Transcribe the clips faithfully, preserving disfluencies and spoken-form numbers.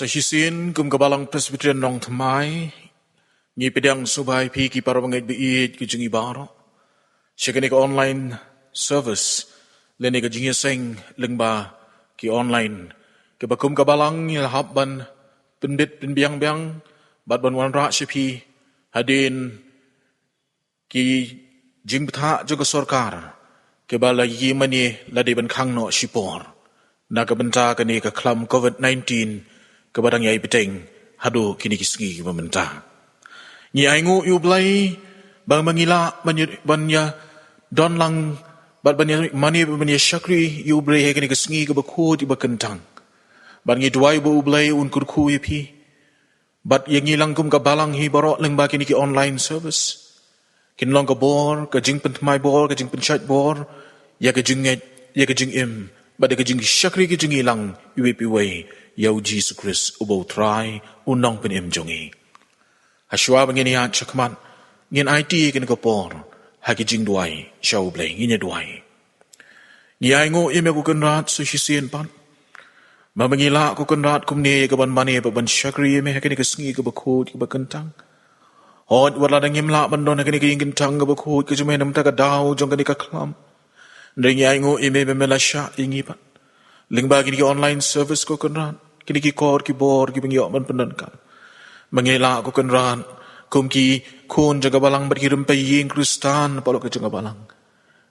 Sa shisien kum ka Balang Presbyterian Nongthymmai, ngi pdiang sngewbha ïa phi ki para bangeit ba ïeit ki jong ngi baroh sha kane ka online service lane ka jingïaseng lyngba ki online, kaba kum ka Balang ngi la hap ban pynbit pynbiang biang bad ban wanrah sha phi hadien ki jingbthah jong ka sorkar kiba la ïa mane la dei ban khang noh shipor na ka bynta kane ka khlam covid nineteen kaba dang ïai bteng haduh kine ki sngi kiba mynta. Ngi ainguh ïa U Blei ba ma ngi lah ban ïa, ban ïa don lang bad ban ïa mane bad ban ïa shakri ïa U Blei ha kine ki sngi kiba khuid kiba kyntang. Bad ngi duwai ba U Blei un kyrkhu ïa phi bad ïa ngi lang kum ka Balang hi baroh lyngba kine ki online service. Kin long ka bor, ka jingpynthymmai bor, ka jingpynshait bor ïa ka jingngeit, ïa ka jingim bad ïa ka jingshakri ka jong ngi lang iwei pa iwei ïa U Jisu Khrist uba U Trai, U Nongpynim jong ngi. Hashwa ba ngin ïaid shakhmat, ngin aiti ïa kane ka por ha ka jingduwai sha U Blei. Ngin ïa duwai. Ngi ainguh ïa me ko Kynrad sa shisien pat ba ma ngi lah ko Kynrad kumne ïa ka ban mane bad ban shakri ïa me ha kane ka sngi kaba khuid kaba kyntang. Hooid, wat lada ngim lah ban don ha kane ka ïing kyntang kaba khuid ka jong me na ka bynta ka daw jong kane ka khlam, hynrei ngi ainguh ïa me ba me la shah ïa ngi pat lyngba kine ki online service ko Kynrad, kine ki kor ki bor kiba ngi ïoh ban pyndonkam. Ma ngi lah ko Kynrad kum ki khun jong ka Balang bad ki rympei ïing Khristan paralok ka jong ka Balang,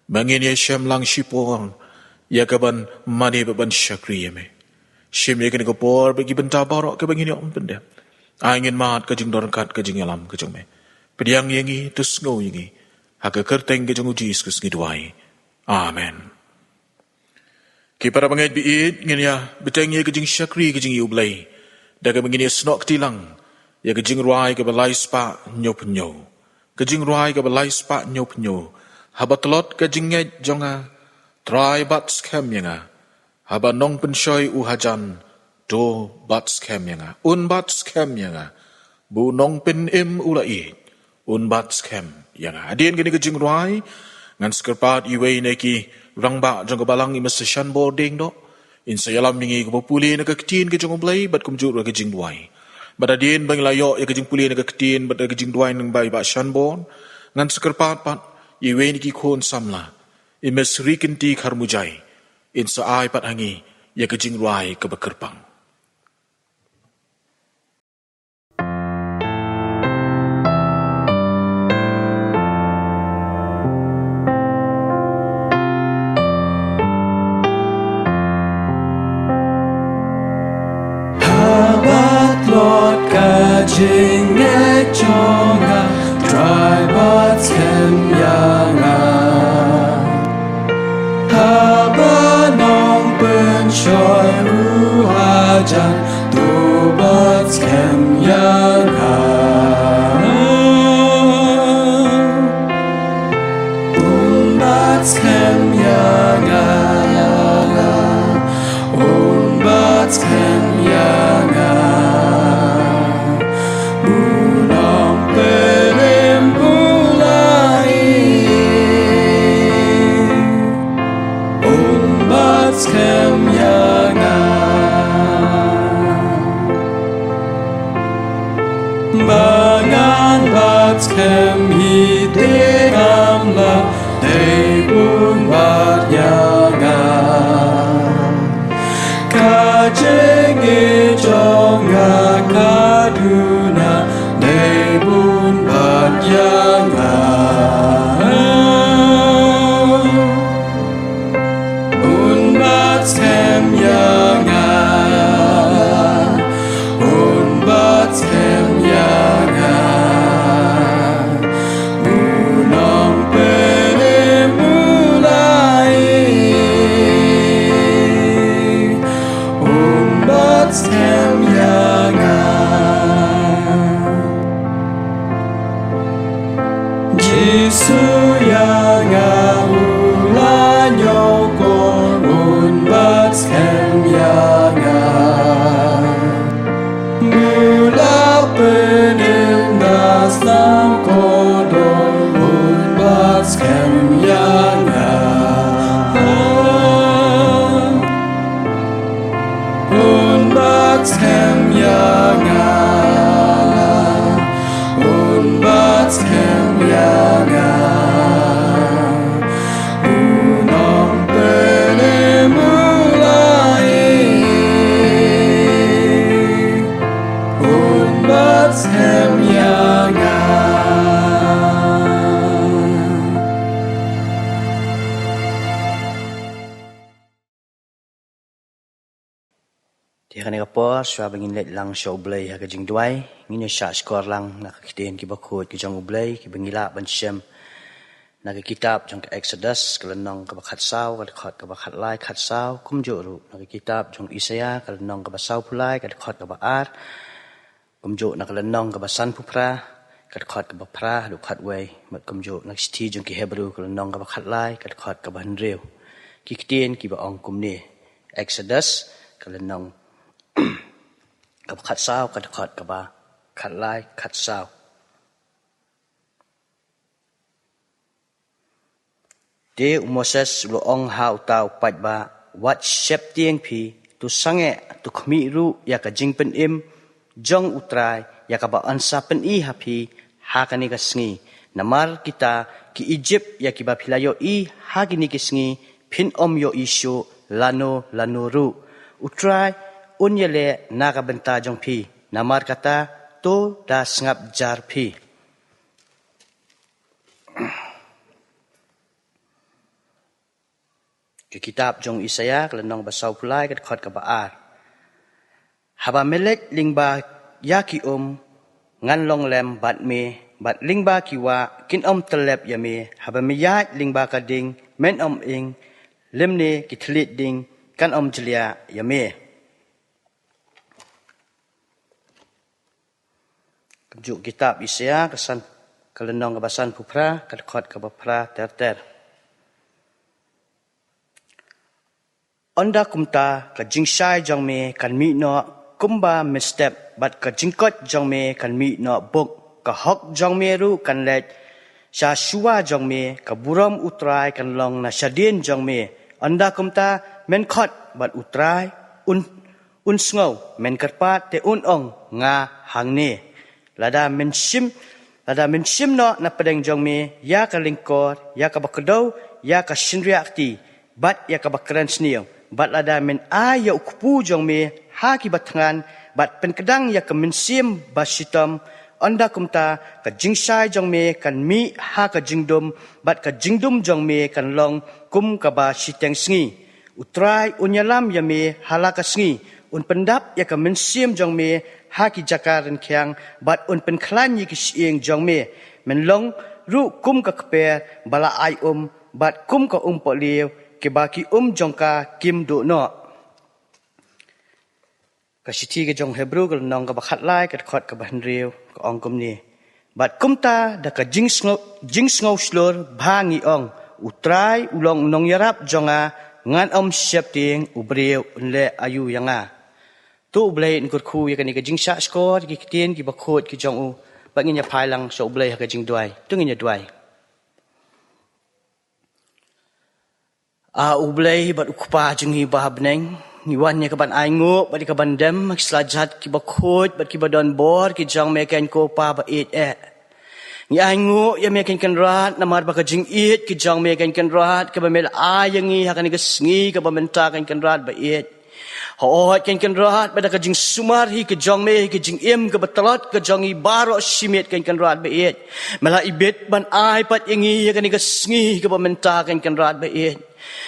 ba ngin ïa shem lang shipor ïa ka ban mane bad ban shakri ïa me. Shim ïa kane ka por bad ki bynta baroh kiba ngin ïoh ban pyndep. Ai ngin mad ka jingdonkam ka jingïalam ka jong me. Pdiang ïa ngi, to sngew ïa ngi. Ha ka kyrteng ka jong U Jisu Khrist ngi duwai. Amen. Ki para bangeit ba ïeit, ngin ïa bteng ïa ka jingshakri ka jong ngi ïa U Blei da kaba ngin ïa snoh kti lang ïa ka jingrwai kaba lai spah hynñiew phew hynñiew. Ka jingrwai kaba lai spah hynñiew phew hynñiew. Haba tlot ka jingngeit jong nga, Trai, bat skhem ïa nga. Haba nongpynshoi u hajan, to bat skhem ïa nga. Un bat skhem ïa nga. Ba U Nongpynim u la ïeit, un bat skhem ïa nga. Hadien kane ka jingrwai, ngan sa kyrpad ïa iwei na ki rangbah jong ka Balang, i Mister Shanbor Diengdoh, in sa ïalam ïa ngi kaba pule na ka Ktien ka jong U Blei bad kumjuh ruh ka jingduwai. Bad hadien ba ngi la ïoh ïa ka jingpule na ka Ktien bad ka jingduwai lyngba i Bah Shanbor, ngan sa kyrpad pat ïa iwei na ki khun samla, i Miss Rikynti Kharmujai, in sa ai pat ha ngi ïa ka jingrwai kaba kyrpang. Haba tlot ka jingngeit jong nga, Trai, bat skhem ïa nga. Haba nongpynshoi u hajan, to bat skhem ïa nga. Un bat skhem ïa nga. Un bat skhem ïa nga. U Nongpynim u la ïeit, un bat skhem ïa nga. Ba ngan bat skhem hi te kam lah dei bun bat ïa nga. Ka jingngeit jong nga ka duna dei bun bat ïa nga. Un bat skhem ïa nga. Un bat skhem ïa nga. U Nongpynim u la ïeit, un bat skhem ïa nga. Jisu ïa nga u la ñiewkor, un bat skhem ïa nga. U la pynim da snam kordor, un bat skhem ïa nga. Un bat skhem ïa Ka por shuwa ba ngin leit lang sha U Blei ha ka jingduwai, ngin ïa shah shkor lang na ka ktien kiba khuid ki jong U Blei kiba ngi lah ban shem na ka kitab jong ka Exodus, ka lynnong kaba khatsaw, ka dkhot kaba khatlai khatsaw, kumjuh ruh na ka kitab jong Isaiah, ka lynnong kaba sawphew lai, ka dkhot kaba ar, kumjuh na ka lynnong kaba sanphew phra, ka dkhot kaba phra haduh khatwei, bad kumjuh na ka shithi jong ki Hebru, ka lynnong kaba khatlai, ka dkhot kaba hynriew. Ki ktien kiba ong kumne. Exodus, ka lynnong kaba khatsaw, ka dkhot kaba khatlai khatsaw. Te u Moses u la ong ha uta u paidbah, wat sheptieng phi, to sangeh, to khmih ruh ïa ka jingpynim jong U Trai, ïa kaba yn sa pyni ha phi ha kane ka sngi. Namar kita ki Ijipt ïa kiba phi la ïohi ha kine ki sngi, phin ym ïohi shuh lano lano ruh. U Trai un ïaleh na ka bynta jong phi. Namar kata, to da sngap jar phi. Ka kitab jong Isaiah, ka lynnong ba sawphew lai, ka dkhot kaba ar. Haba me leit lyngba ïa ki um, ngan long lem bad me, bad lyngba ki wah, kin ym tyllep ïa me. Haba me ïaid lyngba ka ding, men ym ing, lymne ki thylliej ding kan ym jliah ïa me. Kumjuh kitab Isaiah, ka san, ka lynnong kaba sanphew phra, ka dkhot kaba phra ter ter. Ynda kumta ka jingshai jong me kan mih noh kumba mynstep, bad ka jingkoit jong me kan mih noh buk. Ka hok jong me ruh kan leit sha shuwa jong me, ka burom U Trai kan long na shadien jong me. Ynda kumta men khot bad U Trai un un sngew, men kyrpad te un ong, nga hangne. Lada men shim, lada men shim noh na pdeng jong me ïa ka lyngkor, ïa kaba kdew, ïa ka shynriah kti, bad ïa kaba kren sniew, bad lada men ai ïa u kpu jong me ha kiba thngan, bad pynkdang ïa ka mynsiem ba shitom, ynda kumta ka jingshai jong me kan mih ha ka jingdum, bad ka jingdum jong me kan long kum kaba shiteng sngi. U Trai un ïalam ïa me ha la ka sngi, un pyndap ïa ka mynsiem jong me ha ki jaka rynkiang, bad un pynkhlaiñ ïa ki shyieng jong me. Men long ruh kum ka kper ba la ai um, bad kum ka um pohliew, kiba ki um jong ka kim duh noh. Ka shithi ka jong Hebru, ka lynnong kaba khatlai, ka dkhot kaba hynriew, ka ong kumne. Bad kumta da ka jingsngew, jingsngew shlur ba ngi ong, U Trai u long nongïarap jong nga, ngan ym sheptieng, u briew un leh aïu ïa nga. To U Blei un kyrkhu ïa kane ka jingshah shkor, ki ktien kiba khuid ki jong u, bad ngin ïa phai lang sha U Blei ha ka jingduwai. To ngin ïa duwai. A U Blei bad U Kpa jong ngi ba ha bneng, ngi wan ïa ka ban ainguh bad ïa ka ban dem ha ki slajat kiba khuid bad kiba don bor ki jong me, keiñ ko Pa ba ïeit eh. Ngi ainguh ïa me, keiñ Kynrad, namar ba ka jingïeit ki jong me, keiñ Kynrad, kaba me la ai ïa ngi ha kane ka sngi kaba mynta, keiñ Kynrad ba ïeit. Hooid, keiñ Kynrad, ba da ka jingsumar hi ka jong me, ka jingim kaba tlot ka jong ngi baroh shi miet, keiñ Kynrad ba ïeit, me la ibit ban ai pat ïa ngi ïa kane ka sngi kaba mynta, keiñ Kynrad ba ïeit.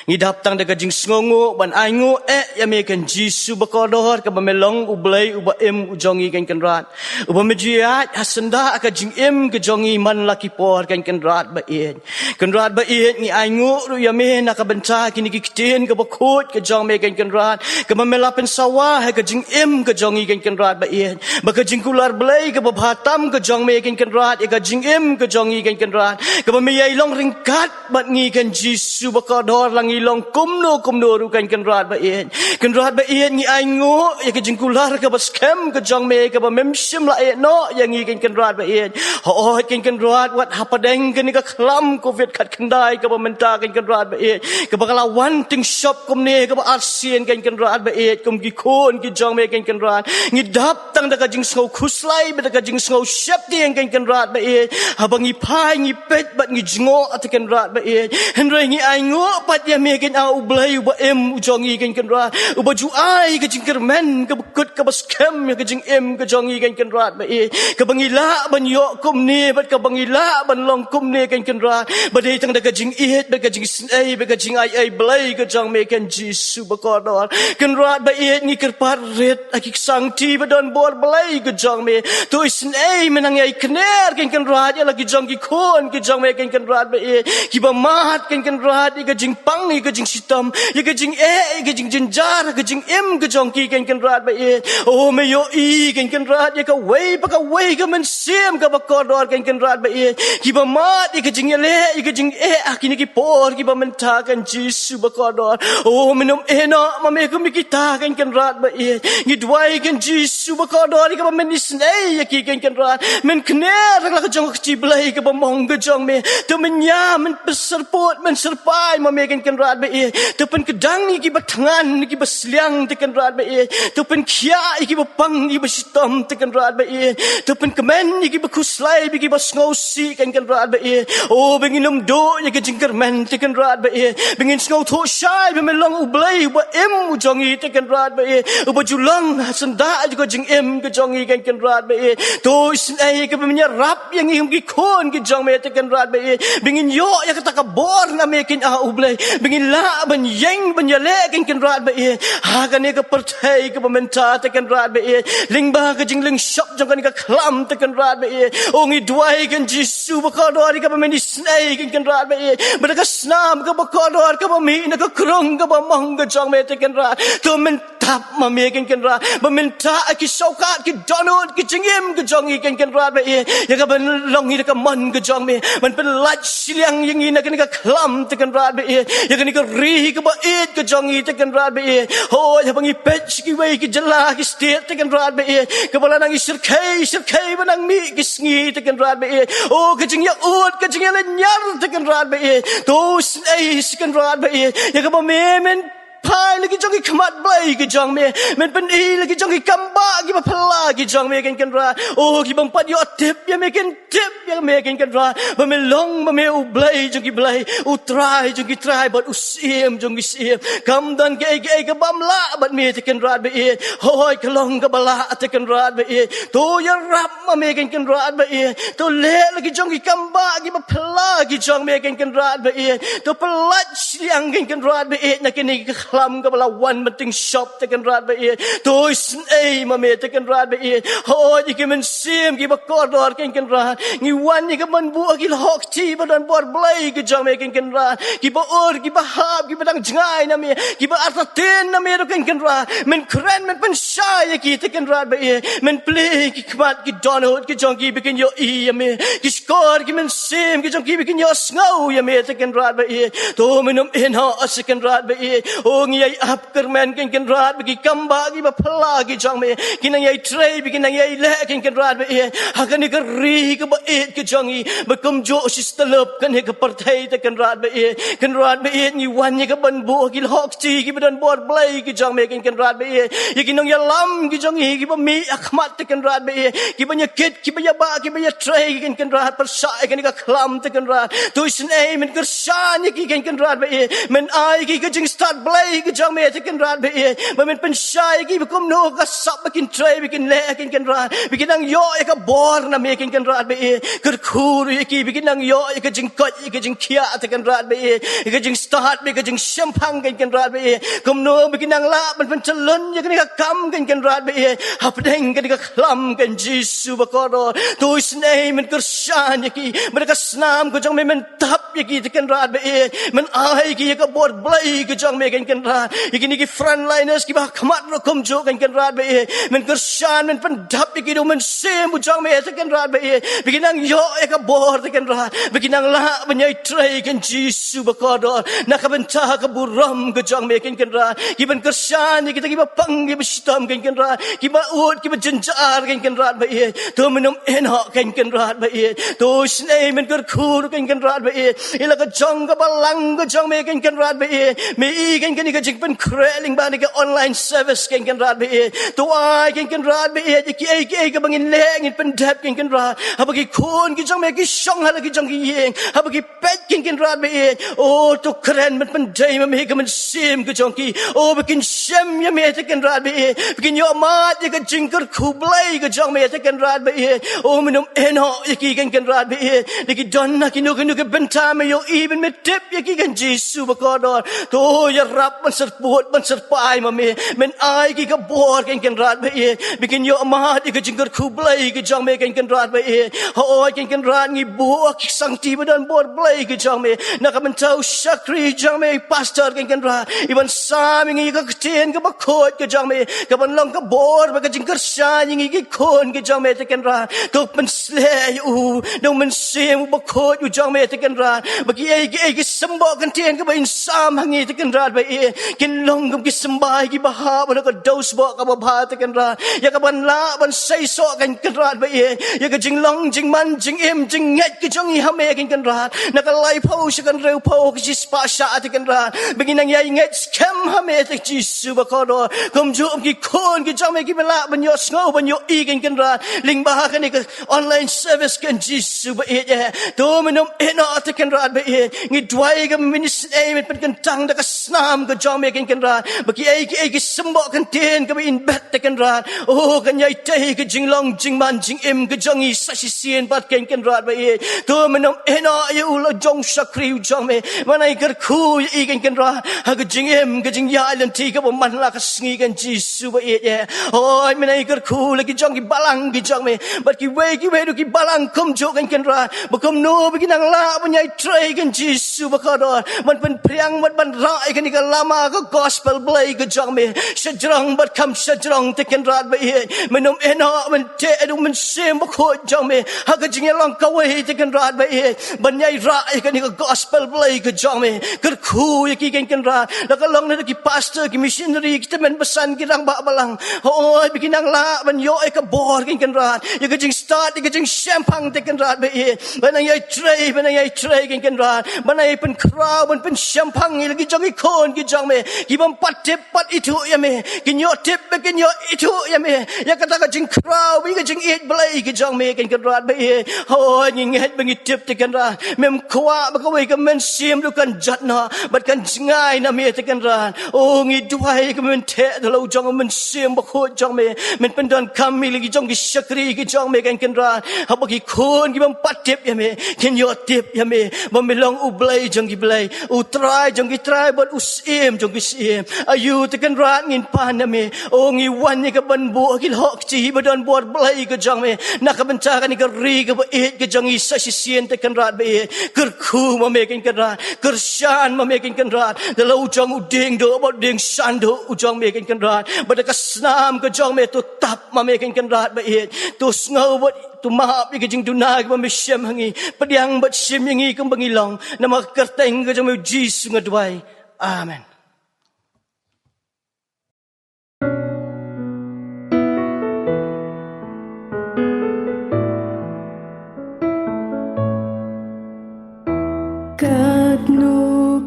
Ngi dap tang da ka jingsngewnguh ban ainguh eh ïa me, keiñ Jisu ba kordor, kaba me long U Blei uba im u jong ngi, keiñ Kynrad, uba me ju ïaid ha syndah ka jingim ka jong ngi man la ki por, keiñ Kynrad ba ïeit. Kynrad ba ïeit, ngi ainguh ruh ïa me na ka bynta kine ki ktien kaba khuid ka jong me, keiñ Kynrad, kaba me la pynsawa ha ka jingim ka jong ngi, keiñ Kynrad ba ïeit, ba ka jingkular Blei kaba bha tam ka jong me, keiñ Kynrad, ïa ka jingim ka jong ngi, keiñ Kynrad, kaba me ïai long ryngkat bad ngi, keiñ Jisu ba kordor, la ngi long kumno kumno ruh, keiñ Kynrad ba ïeit. Kynrad ba ïeit, ngi ainguh ïa ka jingkular kaba skhem ka jong me, kaba mem shym la ïehnoh ïa ngi, keiñ Kynrad ba ïeit. Hooid, keiñ Kynrad, wat hapdeng kane ka khlam Covid khatkhyndai kaba mynta, keiñ Kynrad ba ïeit, kaba ka la wan tyngshop kumne kaba arsien, keiñ Kynrad ba ïeit, kum ki khun ki jong me, keiñ Kynrad, ngi dap tang da ka jingsngew khuslai bad da ka jingsngew sheptieng, keiñ Kynrad ba ïeit, haba ngi phai ngi peit bad ngi jngoh, te keiñ Kynrad ba ïeit. Hynrei ngi ainguh pat ïa me, keiñ, a U Blei uba im u jong ngi, keiñ Kynrad, uba ju ai ka jingkyrmen kaba kut kaba skhem ïa ka jingim ka jong ngi, keiñ Kynrad ba ïeit, kaba ngi lah ban ïoh kumne bad kaba ngi lah ban long kumne, keiñ Kynrad, ba dei tang da ka jingïeit bad ka jingisynei bad ka jingai ei Blei ka jong me, keiñ Jisu ba kordor. Kynrad Kynrad ba ïeit, ngi kyrpad rit ha ki sangti ba don bor Blei ka jong me. To isynei men nang ïai kner, Kynrad, ïa la ki jong ki khun ki jong me, Kynrad ba ïeit, kiba mad, Kynrad, ïa ka jingpang, ïa ka jingshitom, ïa ka jingeh, ïa ka jingjynjar, ka jingim ka jong ki, Kynrad ba ïeit. O me ïohi, Kynrad, ïa kawei pa kawei ka mynsiem kaba kordor, Kynrad ba ïeit, kiba mad ïa ka jingïaleh, ïa ka jingeh ha kine ki por kiba mynta, Jisu ba kordor. O men ym ïehnoh ma me kum ïa kita, Kynrad ba ïeit. Ngi duwai, Jisu ba kordor, ïa kaba men isynei ïa ki, Kynrad. Men kner ha la ka jong ka kti Blei kaba mong ka jong me. To men ïa, men pynsyrpud, men syrpai ma me, Kynrad ba ïeit. To pynkdang ïa kiba thngan, ïa kiba sliang, Kynrad ba ïeit. To pynkhiah ïa kiba pang, ïa kiba shitom, Kynrad ba ïeit. To pynkmen ïa kiba khuslai, ïa kiba sngewsih, Kynrad ba ïeit. O ba ngin ym duh ïa ka jingkyrmen, Kynrad ba ïeit. Ba ngin sngewthuh shai ba me long U Blei uba im u jong ngi, Kynrad ba ïeit, uba ju long ha syndah jong ka jingim ka jong ngi, Kynrad ba ïeit. To isynei ïa kaba men ïarap ïa ngi kum ki khun ki jong me, Kynrad ba ïeit, ba ngin ïoh ïa kata ka bor na me, Kynrad U Blei, ba ngin lah ban ïeng ban ïaleh, Kynrad ba ïeit, ha kane ka pyrthei kaba mynta, Kynrad ba ïeit, lyngba ka jinglynshop jong kane ka khlam, Kynrad ba ïeit. O ngi duwai, Jisu ba kordor, ïa kaba men isynei, Kynrad ba ïeit, ba da ka snam kaba kordor kaba mih na ka krung kaba mong ka jong me, Kynrad, to men tap ma me, Kynrad, ba mynta ha ki shongkhat, ki dohnud, ki jingim ka jong ngi, Kynrad ba ïeit, ïa kaba long hi da ka mon ka jong me, men pynlait shiliang ïa ngi na kane ka khlam, Kynrad ba ïeit, ïa kane ka ri kaba ïeit ka jong ngi, Kynrad ba ïeit. Hooid, haba ngi peit sha kiwei ki jylla, ki state, Kynrad ba ïeit, kaba la nang ïasyrkhei ïasyrkhei ba nang mih ki sngi, Kynrad ba ïeit. O ka jingïaud, ka jingïalynñiar, Kynrad ba ïeit. To isynei, Kynrad ba ïeit, ïa kaba me men phai la ki jong ki khmat Blei ki jong me, men pyni la ki jong ki kam ba kiba phylla ki jong me, Kynrad. O ki bym pat ïoh tip ïa me kin tip ïa me, Kynrad, ba me long ma me U Blei jong ki blei, U Trai jong ki trai bad U Syiem jong ki syiem. Kam don kaei kaei ka bym lah bad me, Kynrad ba ïeit. Hooid, ka long kaba lah, Kynrad ba ïeit. To ïarap ma me, Kynrad ba ïeit. To leh la ki jong ki kam ba kiba phylla ki jong me, Kynrad ba ïeit. To pynlait shiliang, Kynrad ba ïeit, na kane ka khlam kaba la wan ban tyngshop, Kynrad ba ïeit. To isynei ma me, Kynrad ba ïeit. Hooid, ïa ki mynsiem kiba kordor, Kynrad, ngi wan ïa ka ban buh ha ki lyoh kti ba don bor Blei ka jong me, Kynrad, kiba ur, kiba hap, kiba dang jngai na me, kiba artatien na me ruh, Kynrad. Men kren, men pynshai ïa ki, Kynrad ba ïeit. Men plie ki khmat, ki dohnud ki jong ki ba kin ïohi ïa me, ki shkor, ki mynsiem ki jong ki ba kin ïohsngew ïa me, Kynrad ba ïeit. To men ym ïehnoh, Kynrad ba ïeit. O ngi ïai ap kyrmen, Kynrad, ba ki kam ba kiba phylla ki jong me kin nang ïai trei, ba kin nang ïai leh, Kynrad ba ïeit, ha kane ka ri kaba ïeit ka jong ngi, ba kumjuh shi tyllup kane ka pyrthei, Kynrad ba ïeit. Kynrad ba ïeit, ngi wan ïa ka ban buh ha ki lyoh kti kiba don bor Blei ki jong me, Kynrad ba ïeit, ïa ki nongïalam ki jong ngi kiba mih ha khmat, Kynrad ba ïeit, kiba ïakit, kiba ïabah, kiba ïatrei, Kynrad, pyrshah ïa kane ka khlam, Kynrad. To isynei men kyrshan ïa ki, Kynrad ba ïeit, men ai ïa ki ka jingstad Blei ka jong me, Kynrad ba ïeit, ba men pynshai ïa ki ba kumno ka sap ba kin trei, ba kin leh, Kynrad, ba kin nang ïoh ïa ka bor na me, Kynrad ba ïeit. Kyrkhu ruh ïa ki ba kin nang ïoh ïa ka jingkoit, ïa ka jingkhiah, Kynrad ba ïeit, ïa ka jingstad, ïa ka jingshemphang, Kynrad ba ïeit, kumno ba kin nang lah ban pyntyllun ïa kane ka kam, Kynrad ba ïeit, hapdeng kane ka khlam, Jisu ba kordor. To isynei men kyrshan ïa ki, ba da ka snam ka jong me men tap ïa ki, Kynrad ba ïeit, men ai ïa ki ïa ka bor Blei ka jong me, Kynrad. Ïa kine ki frontliners kiba ha khmat ruh kumjuh, Kynrad ba ïeit, men kyrshan, men pyndap ïa ki da u Mynsiem u jong me, Kynrad ba ïeit, ba kin nang ïoh ïa ka bor, Kynrad, ba kin nang lah ban ïai trei, Jisu ba kordor, na ka bynta ka burom ka jong me, Kynrad. Ki ban kyrshan ïa kita kiba pang, kiba shitom, Kynrad, kiba ud, kiba jynjar, Kynrad ba ïeit. To men ym ïehnoh, Kynrad ba ïeit. To isynei men kyrkhu, Kynrad ba ïeit, ïa la ka jong ka balang ka jong me, Kynrad ba ïeit. Me i, Kynrad, kane ka jingpynkhreh lyngba kane ka online service, Kynrad ba ïeit. To ai, Kynrad ba ïeit, ïa kiei kiei kaba ngin leh, ngin pyndep, Kynrad, haba ki khun khun ki jong me ki shong ha la ki jong ki ïing, haba ki peit, ko Kynrad ba ïeit. O, to kren ban pyndei ma me ka mynsiem ka jong ki. O, ba kin shem ïa me, ko Kynrad ba ïeit, ba kin ïohmad ïa ka jingkyrkhu Blei ka jong me, ko Kynrad ba ïeit. O, men ym ïehnoh ïa ki, ko Kynrad ba ïeit, da ki don ha kino kino ki bynta, me ïohi, men me tip ïa ki, ko Jisu bakordor. To ïarap ban syrpud ban syrpai ma me, men ai ki ka bor, ko Kynrad ba ïeit, ba kin ïohmad ïa ka jingkyrkhu Blei ka jong me, ko Kynrad ba ïeit. Hooid, ko Kynrad, ngi buh ki sangti ba don bor Blei ka jong me na ka bynta u shakri jong me, pastor, ko Kynrad, i ban sam ïa ngi ka ktien kaba khuid ka jong me, ka ban long ka bor bad ka jingkyrshan ïa ngi ki khun ki jong me, ko Kynrad. To pynshlur ïa u da u Mynsiem Bakhuid u jong me, ko Kynrad, ba kiei kiei ki symboh kyntien kiba in sam ha ngi, ko Kynrad ba ïeit, kin long kum ki symbai kiba hap ha ka dewsboh kaba bha, ko Kynrad, ïa ka ban lah ban seisoh, ko Kynrad ba ïeit, ïa ka jinglong jingman jingim jingngeit ka jong ngi ha me, ko Kynrad, na ka laiphew sha ka hynriewphew ka shispah shah, ko Kynrad, ba ngin nang ïai ngeit skhem ha me, ko Jisu bakordor. Kumjuh ki khun ki jong me kiba lah ban ïohsngew ban ïohi, ko Kynrad, lyngba kane ka online service, ko Jisu ba ïeit eh. To men ym ïehnoh, ko Kynrad ba ïeit, ngi duwai ka mynsngi, men pynkyntang da ka snam ka jong me, ko Kynrad, ba kiei kiei ki symboh kyntien kiba in bet, ko Kynrad, o, kan ïai tei ka jinglong jingman jingim ka jong ngi sa shisien pat, ko Kynrad ba ïeit. To men ym ïehnoh ïa u la jong shakri u jong me, men ai kyrkhu ïa i, ko Kynrad, ha ka jingim ka jingïaid lynti kaba man la ka sngi, ko Jisu ba ïeit eh. Hooid, men ai kyrkhu la ki jong ki balang ki jong me bad kiwei kiwei ruh ki balang kumjuh, ko Kynrad, ba kumno ba kin nang lah ban ïai trei, ko Jisu bakordor, ban pynphriang bad ban rah ïa kane ka lama ka gospel Blei ka jong me shajrong bad kham shajrong, ko Kynrad ba ïeit. Men ym ïehnoh, men teh da u Mynsiem Bakhuid jong me ha ka jingïalong kawei, ko Kynrad ba ïeit, ban ïai rah ïa kane ka gospel Blei ka jong me. Kyrkhu ïa ki, ko Kynrad, la ka long na ki pastor, ki missionary, ki tymmen basan, ki rangbah balang. Hooid, ba kin nang lah ban ïoh ïa ka bor, ko Kynrad, ïa ka jingstad, ïa ka jingshemphang, ko Kynrad ba ïeit, ban nang ïai trei, ban nang ïai trei, ko Kynrad, ban nang ïai pynkhraw ban pynshemphang ïa la ki jong ki khun ki jong me, ki bym pat tip pat ithuh ïa me, kin ïoh tip bad kin ïoh ithuh ïa me, ïa kata ka jingkhraw bad ïa ka jingïeit Blei ka jong me, ko Kynrad ba ïeit. Hooid, ngi ngeit bad ngi tip, ko Kynrad, mem kwah ba kawei ka mynsiem ruh kan jot noh bad kan jngai na me, ko Kynrad. O, ngi duwai ka, men teh da la u jong u Mynsiem Bakhuid jong me, men pyndonkam ïa la ki jong ki shakri ki jong me, ko Kynrad, haba ki khun ki bym pat tip ïa me kin ïoh tip ïa me, ba me long u Blei jong ki blei, u Trai jong ki trai bad u Syiem jong ki syiem. Aïu, ko Kynrad, ngin pan na me. O, ngi wan ïa ka ban buh ki lyoh kti ba don bor Blei ka jong me na ka bynta kane ka ri kaba ïeit ka jong ngi sa shisien, ko Kynrad ba ïeit. Kyrkhu ma me, ko Kynrad, kyrshan ma me, ko Kynrad, da la u jong u dieng duh bad u dieng shan duh u jong me, ko Kynrad, bad da ka snam ka jong me to tap ma me, ko Kynrad ba ïeit. To sngew bad to map ïa ka jingduna kaba me shem ha ngi. Pdiang bad shim ïa ngi kumba ngi long. Namar ka kyrteng ka jong me, u Jisu, nga duwai. Amen. Katno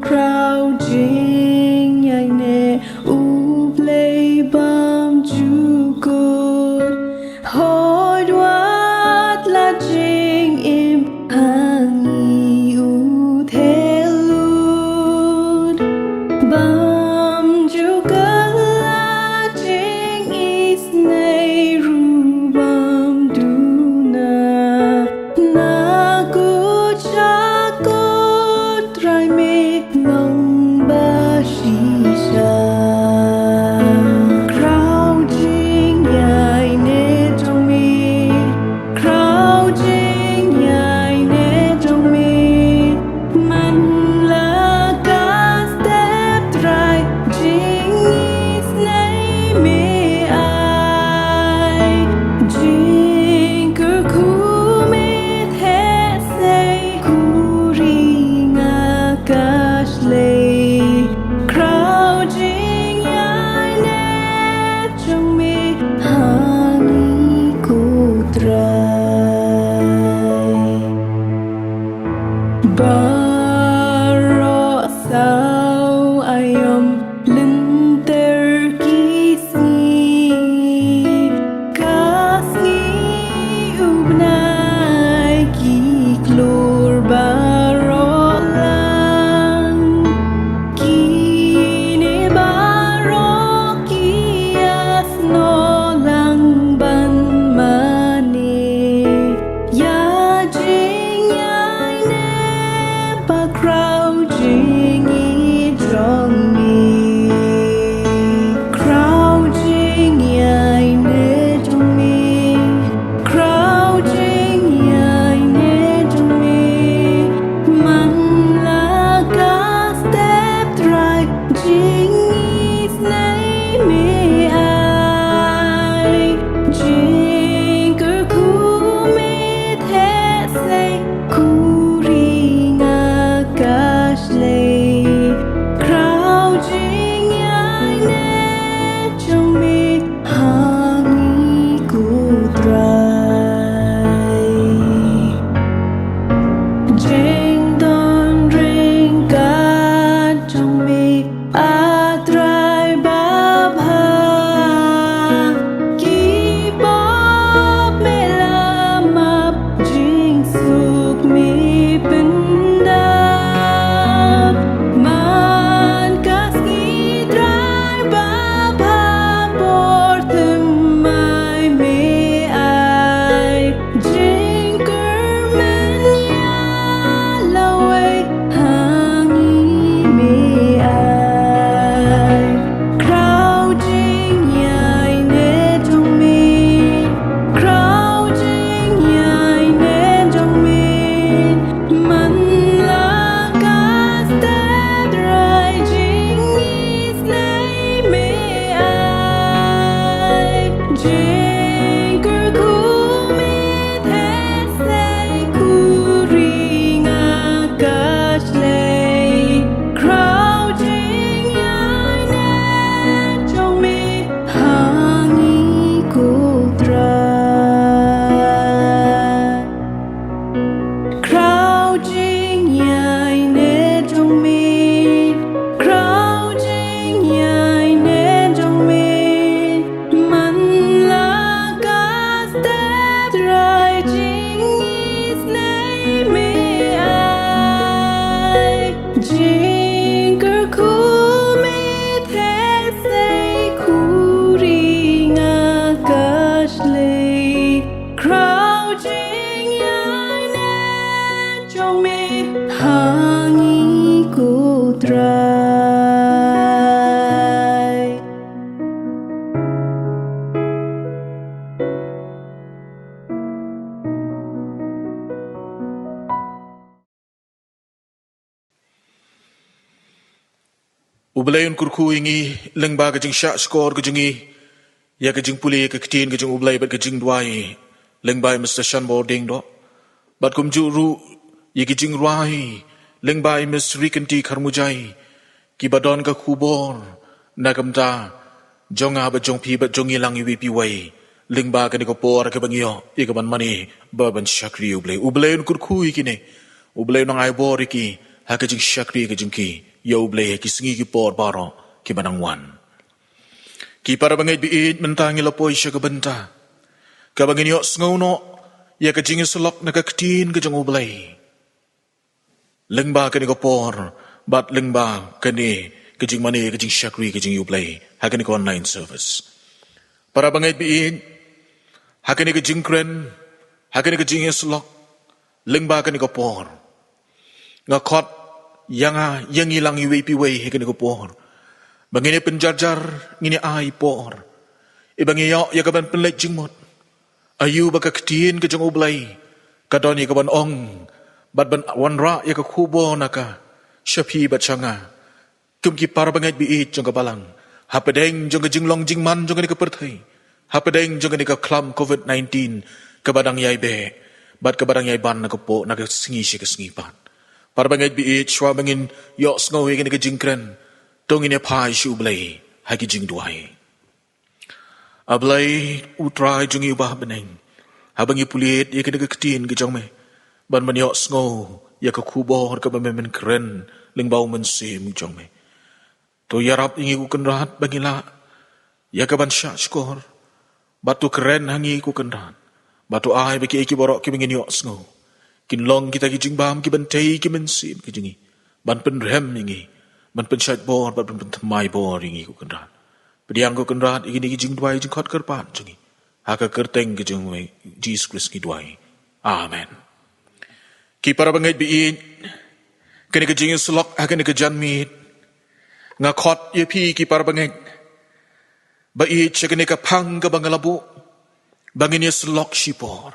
khraw jingïaineh, U Blei bymjukut. Hooid, wat la jingim ha ngi u theh lut. Bymjukut la jingisynei ruh bym duna. Na kut sha kut Trai me long ba shisha. Khraw jingïaineh jong me, khraw jingïaineh jong me, man la ka step Trai, jingisynei me ai, jingkyrkhu me theh sei, khuri nga ka shlei, khraw jingïaineh jong me ha ngi ko Trai. Baroh saw aïom lynter ki sngi, ka sngi u bnai Angi ku Trai. U Blei un kyrkhu ïa ngi lyngba ka jingshah shkor ka jong ngi ïa ka jingpule ka ktien ka jong U Blei bad ka jingduwai lyngba i Mister Shanbor Diengdoh. Bad kumjuh ruh ïa ka jingrwai lyngba i Miss Rikynti Kharmujai, kiba don ka khubor na ka bynta jong nga bad jong phi bad jong ngi lang iwei pa iwei lyngba kane ka por kaba ngi ïoh ïa kaban mane ba ban shakri ïa U Blei. U Blei un kyrkhu ïa kine, U Blei un ai bor ïa ki ha ka jingshakri ka jong ki ïa U Blei ha ki sngi ki por baroh kiba nang wan. Ki para bangeit ba ïeit, mynta ngi la poi sha ka bynta kaba ngin ïohsngew noh ïa ka jingïasyllok na ka ktien ka jong U Blei lyngba kane ka por bad lyngba kane ka jingmane ka jingshakri ka jong U Blei ha kane ka online service. Para bangeit ba ïeit, ha kane ka jingkren, ha kane ka jingïasyllok lyngba kane ka por, nga khot ïa nga, ïa ngi lang iwei pa iwei ha kane ka por ba ngin ïa pynjarjar, ngin ïa ai por, iba ngi ïoh ïa kaban pynleit jingmut. Aïu ba ka ktien ka jong U Blei ka don ïa kaban ong bad ban wanrah ïa ka khubor na ka sha phi bad sha nga kum ki para bangeit ba ïeit jong ka balang, hapdeng jong ka jinglong jingman jong kane ka pyrthei, hapdeng jong kane ka khlam covid nineteen kaba dang ïai beh bad kaba dang ïai ban na ka por, na ka sngi sha ka sngi pat. Para bangeit ba ïeit, shuwa ba ngin ïohsngew ïa kane ka jingkren, to ngin ïa phai sha U Blei ha ki jingduwai. A Blei, U Trai jong ngi uba ha bneng, haba ngi pule ïa kane ka ktien ka jong me, ban ban ïohsngew ïa ka khubor kaba me men kren lyngba U Mynsiem jong me, to ïarap ïa ngi ko Kynrad ba ngin lah ïa kaban shah shkor. Bad to kren ha ngi ko Kynrad, bad to ai ba kiei kiei baroh kiba ngin ïohsngew kin long kita ki jingbam kiban tei ki mynsiem ki jong ngi, ban pynrhem ïa ngi, ban pynshait bor bad ban pynthymmai bor ïa ngi ko Kynrad. Pdiang ko Kynrad ïa kine ki jingduwai jingkhot kyrpad jong ngi, ha ka kyrteng ka jong me Jisu Khrist ngi duwai. Amen. Ki para bangeit ba ïeit, kane ka jingïasyllok ha kane ka janmiet, nga khot ïa phi ki para bangeit ba ïeit sha kane ka phang kaba nga la buh ba ngin ïasyllok shipor.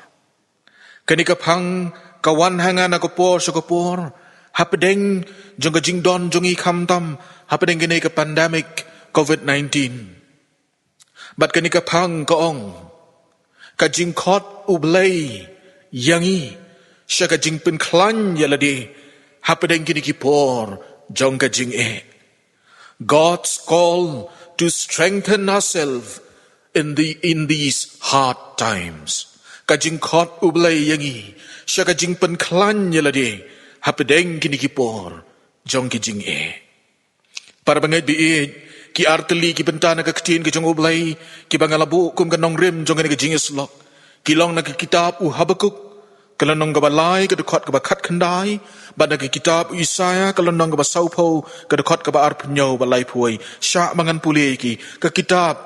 Kane ka phang ka wan ha nga na ka por sha ka por, hapdeng jong ka jingdon jong ngi khamtam hapdeng kane ka pandemic covid nineteen. Bad kane ka phang ka ong, ka jingkhot U Blei ïa ngi sha ka jingpynkhlaiñ ïa lade hapdeng kine ki por jong ka jingeh. God's call to strengthen ourselves in the, in these hard times. Ka jingkhot U Blei ïa ngi sha ka jingpynkhlaiñ ïa lade hapdeng kine ki por jong ki jingeh. Para bangeit ba ïeit, ki artylli ki bynta na ka ktien ka jong U Blei kiba nga la buh kum ka nongrim jong kane ka jingïasyllok, ki long na ka kitab u Habakuk, ka lynnong kaba lai, ka dkhot kaba khatkhyndai, bad na ka kitab u Isaïah, ka lynnong kaba sawphew, ka dkhot kaba arphew hynñiew bad laiphew wei. Shah ba ngan pule ïa ki. Ka kitab,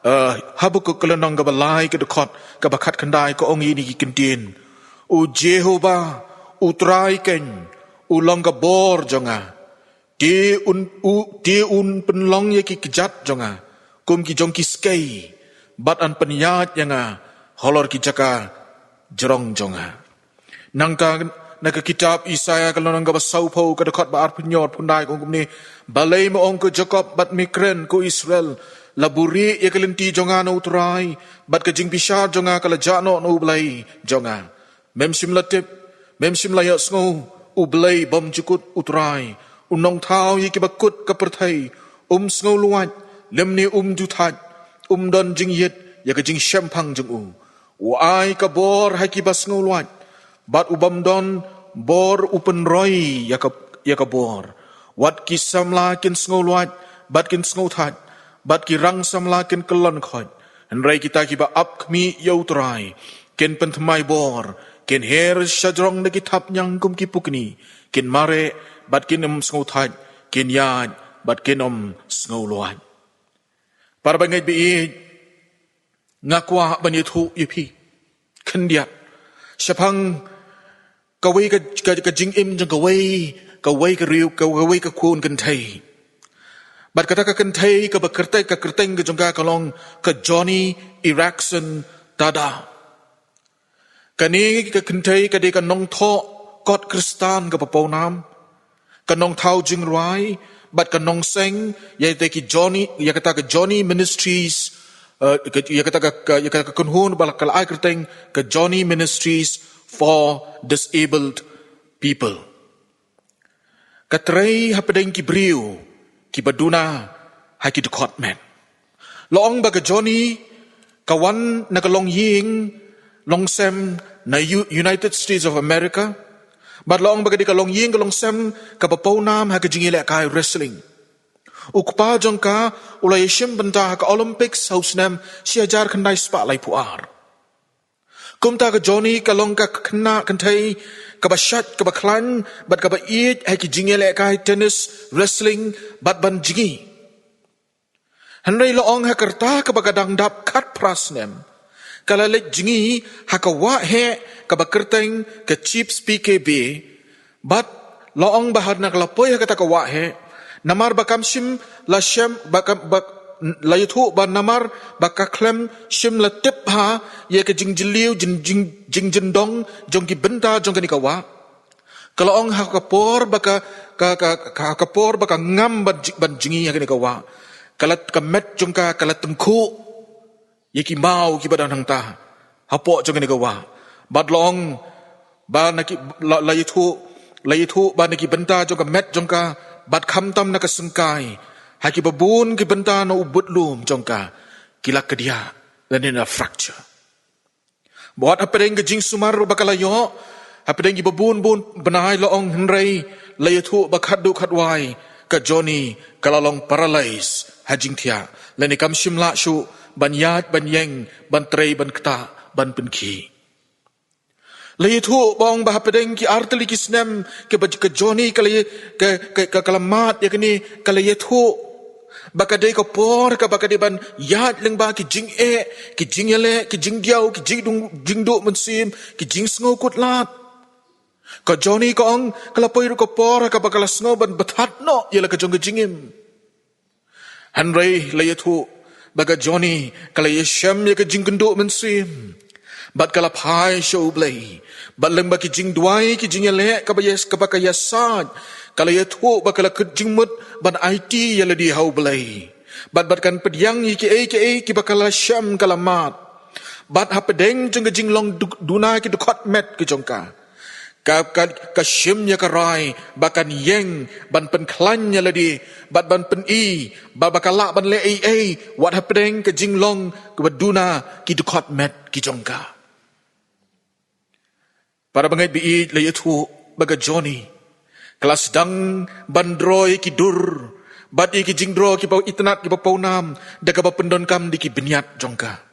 eh, Habakuk, ka lynnong kaba lai, ka dkhot kaba khatkhyndai, ka ong ïa kine ki kyntien: U Jehobah, U Trai keiñ, u long ka bor jong nga. Te un, u, te un pynlong ïa ki kjat jong nga kum ki jong ki skei, bad yn pynïaid ïa nga halor ki jaka jrong jong nga. Nangta na ka kitab Isaïah, ka lynnong kaba sawphew, ka dkhot ba arphew hynñiew, arphew khyndai, ka ong kumne: Balei me ong, ko Jakob, bad me kren, ko Israel? La buhrieh ïa ka lynti jong nga na U Trai, bad ka jingbishar jong nga ka la jah noh na U Blei jong nga. Mem shym la tip, mem shym la ïohsngew, U Blei bymjukut, U Trai, U Nongthaw ïa kiba kut ka pyrthei, um sngewlwait, lymne um ju thait, um don jingïit ïa ka jingshemphang jong u. U ai ka bor ha kiba sngewlwait, bad u bym don bor u pynroi ïa ka, ïa ka bor. Wat ki samla kin sngewlwait bad kin sngewthait, bad ki rang samla kin kyllon khoit. Hynrei kita kiba ap khmih ïa U Trai kin pynthymmai bor, kin her shajrong da ki thapniang kum ki pukni, kin mareh bad kin ym sngewthait, kin ïaid bad kin ym sngewlwait. Para bangeit ba ïeit, nga kwah ban ïathuh ïa phi khyndiat shaphang kawei ka, ka, ka jingim jong kawei, kawei ka riew, ka, kawei ka khun kynthei. Bad kata ka kynthei kaba kyrteng, ka kyrteng ka jong ka ka long ka Joni Eareckson Tada. Kane ka kynthei ka dei ka nongthoh kot Khristan kaba pawnam, ka nongthaw jingrwai, bad ka nongseng ïa kata ki Joni, ïa kata ka Joni Ministries, eh, ka, ïa kata ka, ka, ïa kata ka kynhun ba la, ka la ai kyrteng ka Joni Ministries for Disabled People. Ka trei hapdeng ki briew kiba duna ha ki dkhot met. La ong ba ka Joni ka wan na ka longïing longsem na U-, United States of America. Bad la ong ba ka dei ka longïing ka longsem kaba pawnam ha ka jingïalehkai wrestling. U kpa jong ka u la ïashim bynta ha ka Olympics ha u snem shi hajar khyndai spah laiphew ar. Kumta ka Joni ka long ka khynnah kynthei kaba shait, kaba khlaiñ, bad kaba ïeit ha ki jingïalehkai tennis, wrestling, bad ban jngi. Hynrei la ong ha ka rta kaba ka dang dap khatphra snem, ka la leit jngi ha ka wah heh kaba kyrteng ka Chips P K B, bad la ong ba haba ka la poi ha kata ka wah heh, namar ba kam shym la shem, ba kam, ba, la ïathuh ba namar ba ka khlem shym la tip bha ïa ka jingjylliew, jing, jing, jingjyndong jong ki bynta jong kane ka wah. Ka la ong ha ka por ba ka, ka, ka, ka, ha ka por ba ka ngam ban ji-, ban jngi ha kane ka wah, ka la, ka met jong ka ka la tyngkhuh ïa ki maw kiba don hangta hapoh jong kane ka wah. Bad la ong ba na ki, la, la ïathuh, la ïathuh ba na ki bynta jong ka met jong ka, bad khamtam na ka syngkai, ha kiba bun ki bynta na u budlum jong ka ki la kdiah lane la fracture. Bad hapdeng ka jingsumar ba ka la ïoh hapdeng kiba bun bun bnai, la ong, hynrei la ïathuh ba khatduh khatwai ka Joni ka la long paralyse ha jingthiah, lane kam shym lah shuh ban ïaid, ban ïeng, ban trei, ban ktah, ban pynkhih. La ïathuh ba ong ba hapdeng ki artylli ki snem kaba ka Joni ka la ïa-, ka, ka, ka, ka la mad ïa kane, ka la ïathuh ba ka dei ka por kaba ka dei ban ïaid lyngba ki jingeh, ki jingïaleh, ki jingdiaw, ki jingdung, jingduh mynsiem, ki jingsngew kut lad. Ka Joni ka ong, ka la poi ruh ka por kaba ka la sngew ban bthat noh ïa la ka jong ka jingim. Hynrei la ïathuh ba ka Joni ka la ïashem ïa ka jingkynduh mynsiem, bad ka la phai sha U Blei. Bad lyngba ki jingduwai, ki jingïaleh kaba ïa, kaba ka ïasaid, ka la ïathuh ba ka la kut jingmut ban aiti ïa lade ha U Blei, bad, bad kan pdiang ïa kiei kiei kiba ka la shem, ka la mad. Bad hapdeng jong ka jinglong du-, duna ki dkhot met ki jong ka, ka, ka, ka shim ïa ka rai ba kan ïeng ban pynkhlaiñ ïa lade, bad ban pyni ba, ba ka lah ban leh ei ei wat hapdeng ka jinglong kaba duna ki dkhot met ki jong ka. Para bangeit ba ïeit, la ïathuh ba ka Joni ka la sdang ban draw ïa ki dur bad ïa ki jingdraw kiba itynnad, kiba pawnam, da kaba pyndonkam da ki bniat jong ka.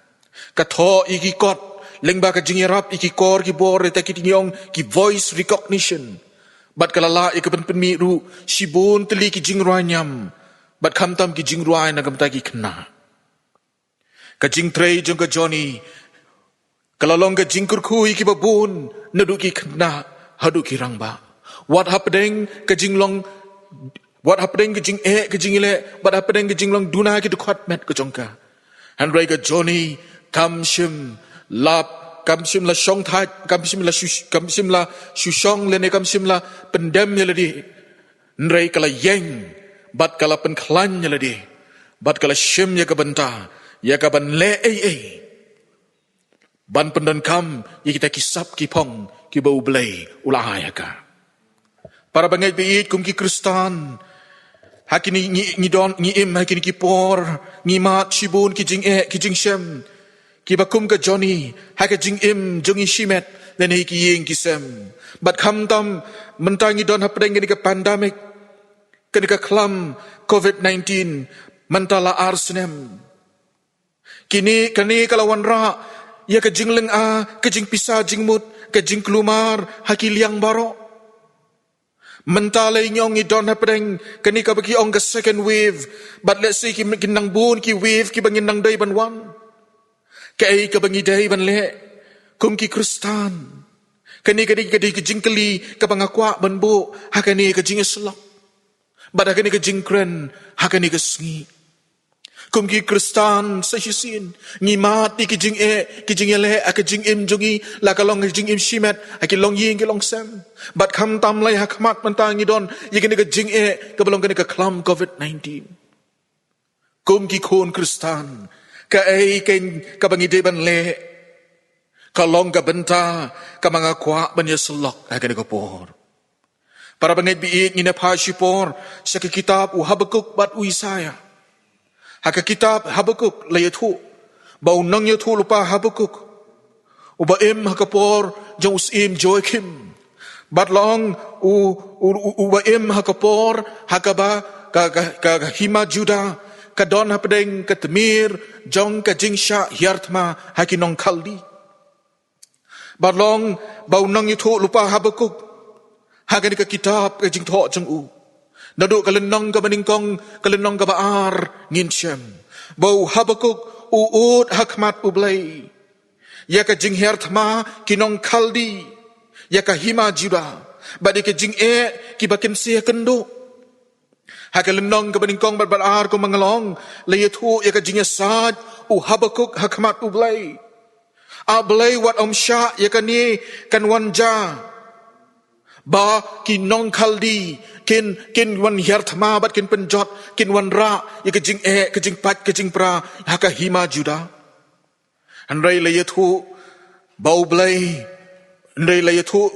Ka thoh ïa ki kot lyngba ka jingïarap ïa ki kor ki bor, ïa kita ki ngi ong ki voice recognition. Bad ka la lah ïa ka ban pynmih ruh shibun tylli ki jingrwai niam, bad khamtam ki jingrwai na ka bynta ki khynnah. Ka jingtrei jong ka Joni ka la long ka jingkyrkhu ïa kiba bun, naduh ki khynnah haduh ki rangbah. Wat hapdeng ka jinglong, wat hapdeng ka jingeh, ka jingïaleh, wat hapdeng ka jinglong duna ki dkhot met ka jong ka, hynrei ka Joni kam shym la, kam shym la shongthait, kam shym la shu, kam shym la shu shong lane kam shym la pyndem ïa lade. Hynrei ka la ïeng bad ka la pynkhlaiñ ïa lade, bad ka la shim ïa ka bynta ïa ka ban leh ei ei ban pyndonkam ïa kita ki sap ki phong kiba U Blei u la ai ha ka. Para bangeit ba ïeit, kum ki Khristan, ha kine ngi, ngi don, ngi im ha kine ki por, ngi mad shibun ki jingeh, ki jingshem, kiba kum ka Joni, ha ka jingim jong ngi shimet lane ha ki ïing ki sem. Bad khamtam mynta ngi don hapdeng kane ka pandemic, kane ka khlam covid nineteen, mynta la ar snem. Kine, kane ka la wanrah ïa ka jinglynga, ka jingpisa jingmut, ka jingkulmar ha ki liang baroh. Mynta lei ngi ong ngi don hapdeng kane kaba ki ong ka second wave, bad lehse ki, kin nang bun ki wave kiba ngin nang dei ban wan. Kaei kaba ngi dei ban leh kum ki Khristan? Kane ka dei ka dei ka jingkylli kaba nga kwah ban buh ha kane ka jingïasyllok bad ha kane ka jingkren ha kane ka sngi. Kum ki Khristan sa shisien, ngi mad ïa ki jingeh, ki jingïaleh ha ka jingim jong ngi, la ka long ka jingim shimet ha ki longïing ki longsem. Bad khamtam lei ha khmat mynta ngi don ïa kane ka jingeh kaba long kane ka khlam covid nineteen. Kum ki khun Khristan, kaei kaba ngi dei ban leh? Ka long ka bynta kaba nga kwah ban ïasyllok ha kane ka por. Para bangeit ba ïeit, ngin ïa phai shipor sha ka kitab u Habakuk bad u Isaïah. Ha ka kitab Habakuk la ïathuh ba u nongïathuhlypa Habakuk, uba im ha ka por jong u syiem Joakim, bad long u, u, u, uba im ha ka por ha kaba ka, ka, ka, ka hima Judah ka don hapdeng ka tmier jong ka jingshah hiar thma ha ki nong Khaldi. Bad long ba u nongïathuhlypa Habakuk, ha kane ka kitab Ka Jingthoh jong u, naduh ka lynnong kaba nyngkong, ka lynnong kaba ar, ngin shem ba u Habakuk u ud ha khmat U Blei ïa ka jinghiar thma ki nong Khaldi, ïa ka hima Judah, bad ïa ka jingeh kiba kin sa ïakynduh. Ha ka lynnong kaba nyngkong bad ba ar, kumba nga la ong, la ïathuh ïa ka jingïasaid u Habakuk ha khmat U Blei. A Blei, wat ym shah ïa kane kan wan jia, ba ki nong Khaldi kin, kin wan hiar thma bad kin pynjot, kin wanrah ïa ka jingeh, ka jingpait, ka jingpra ha ka hima Judah. Hynrei la ïathuh ba U Blei, hynrei la ïathuh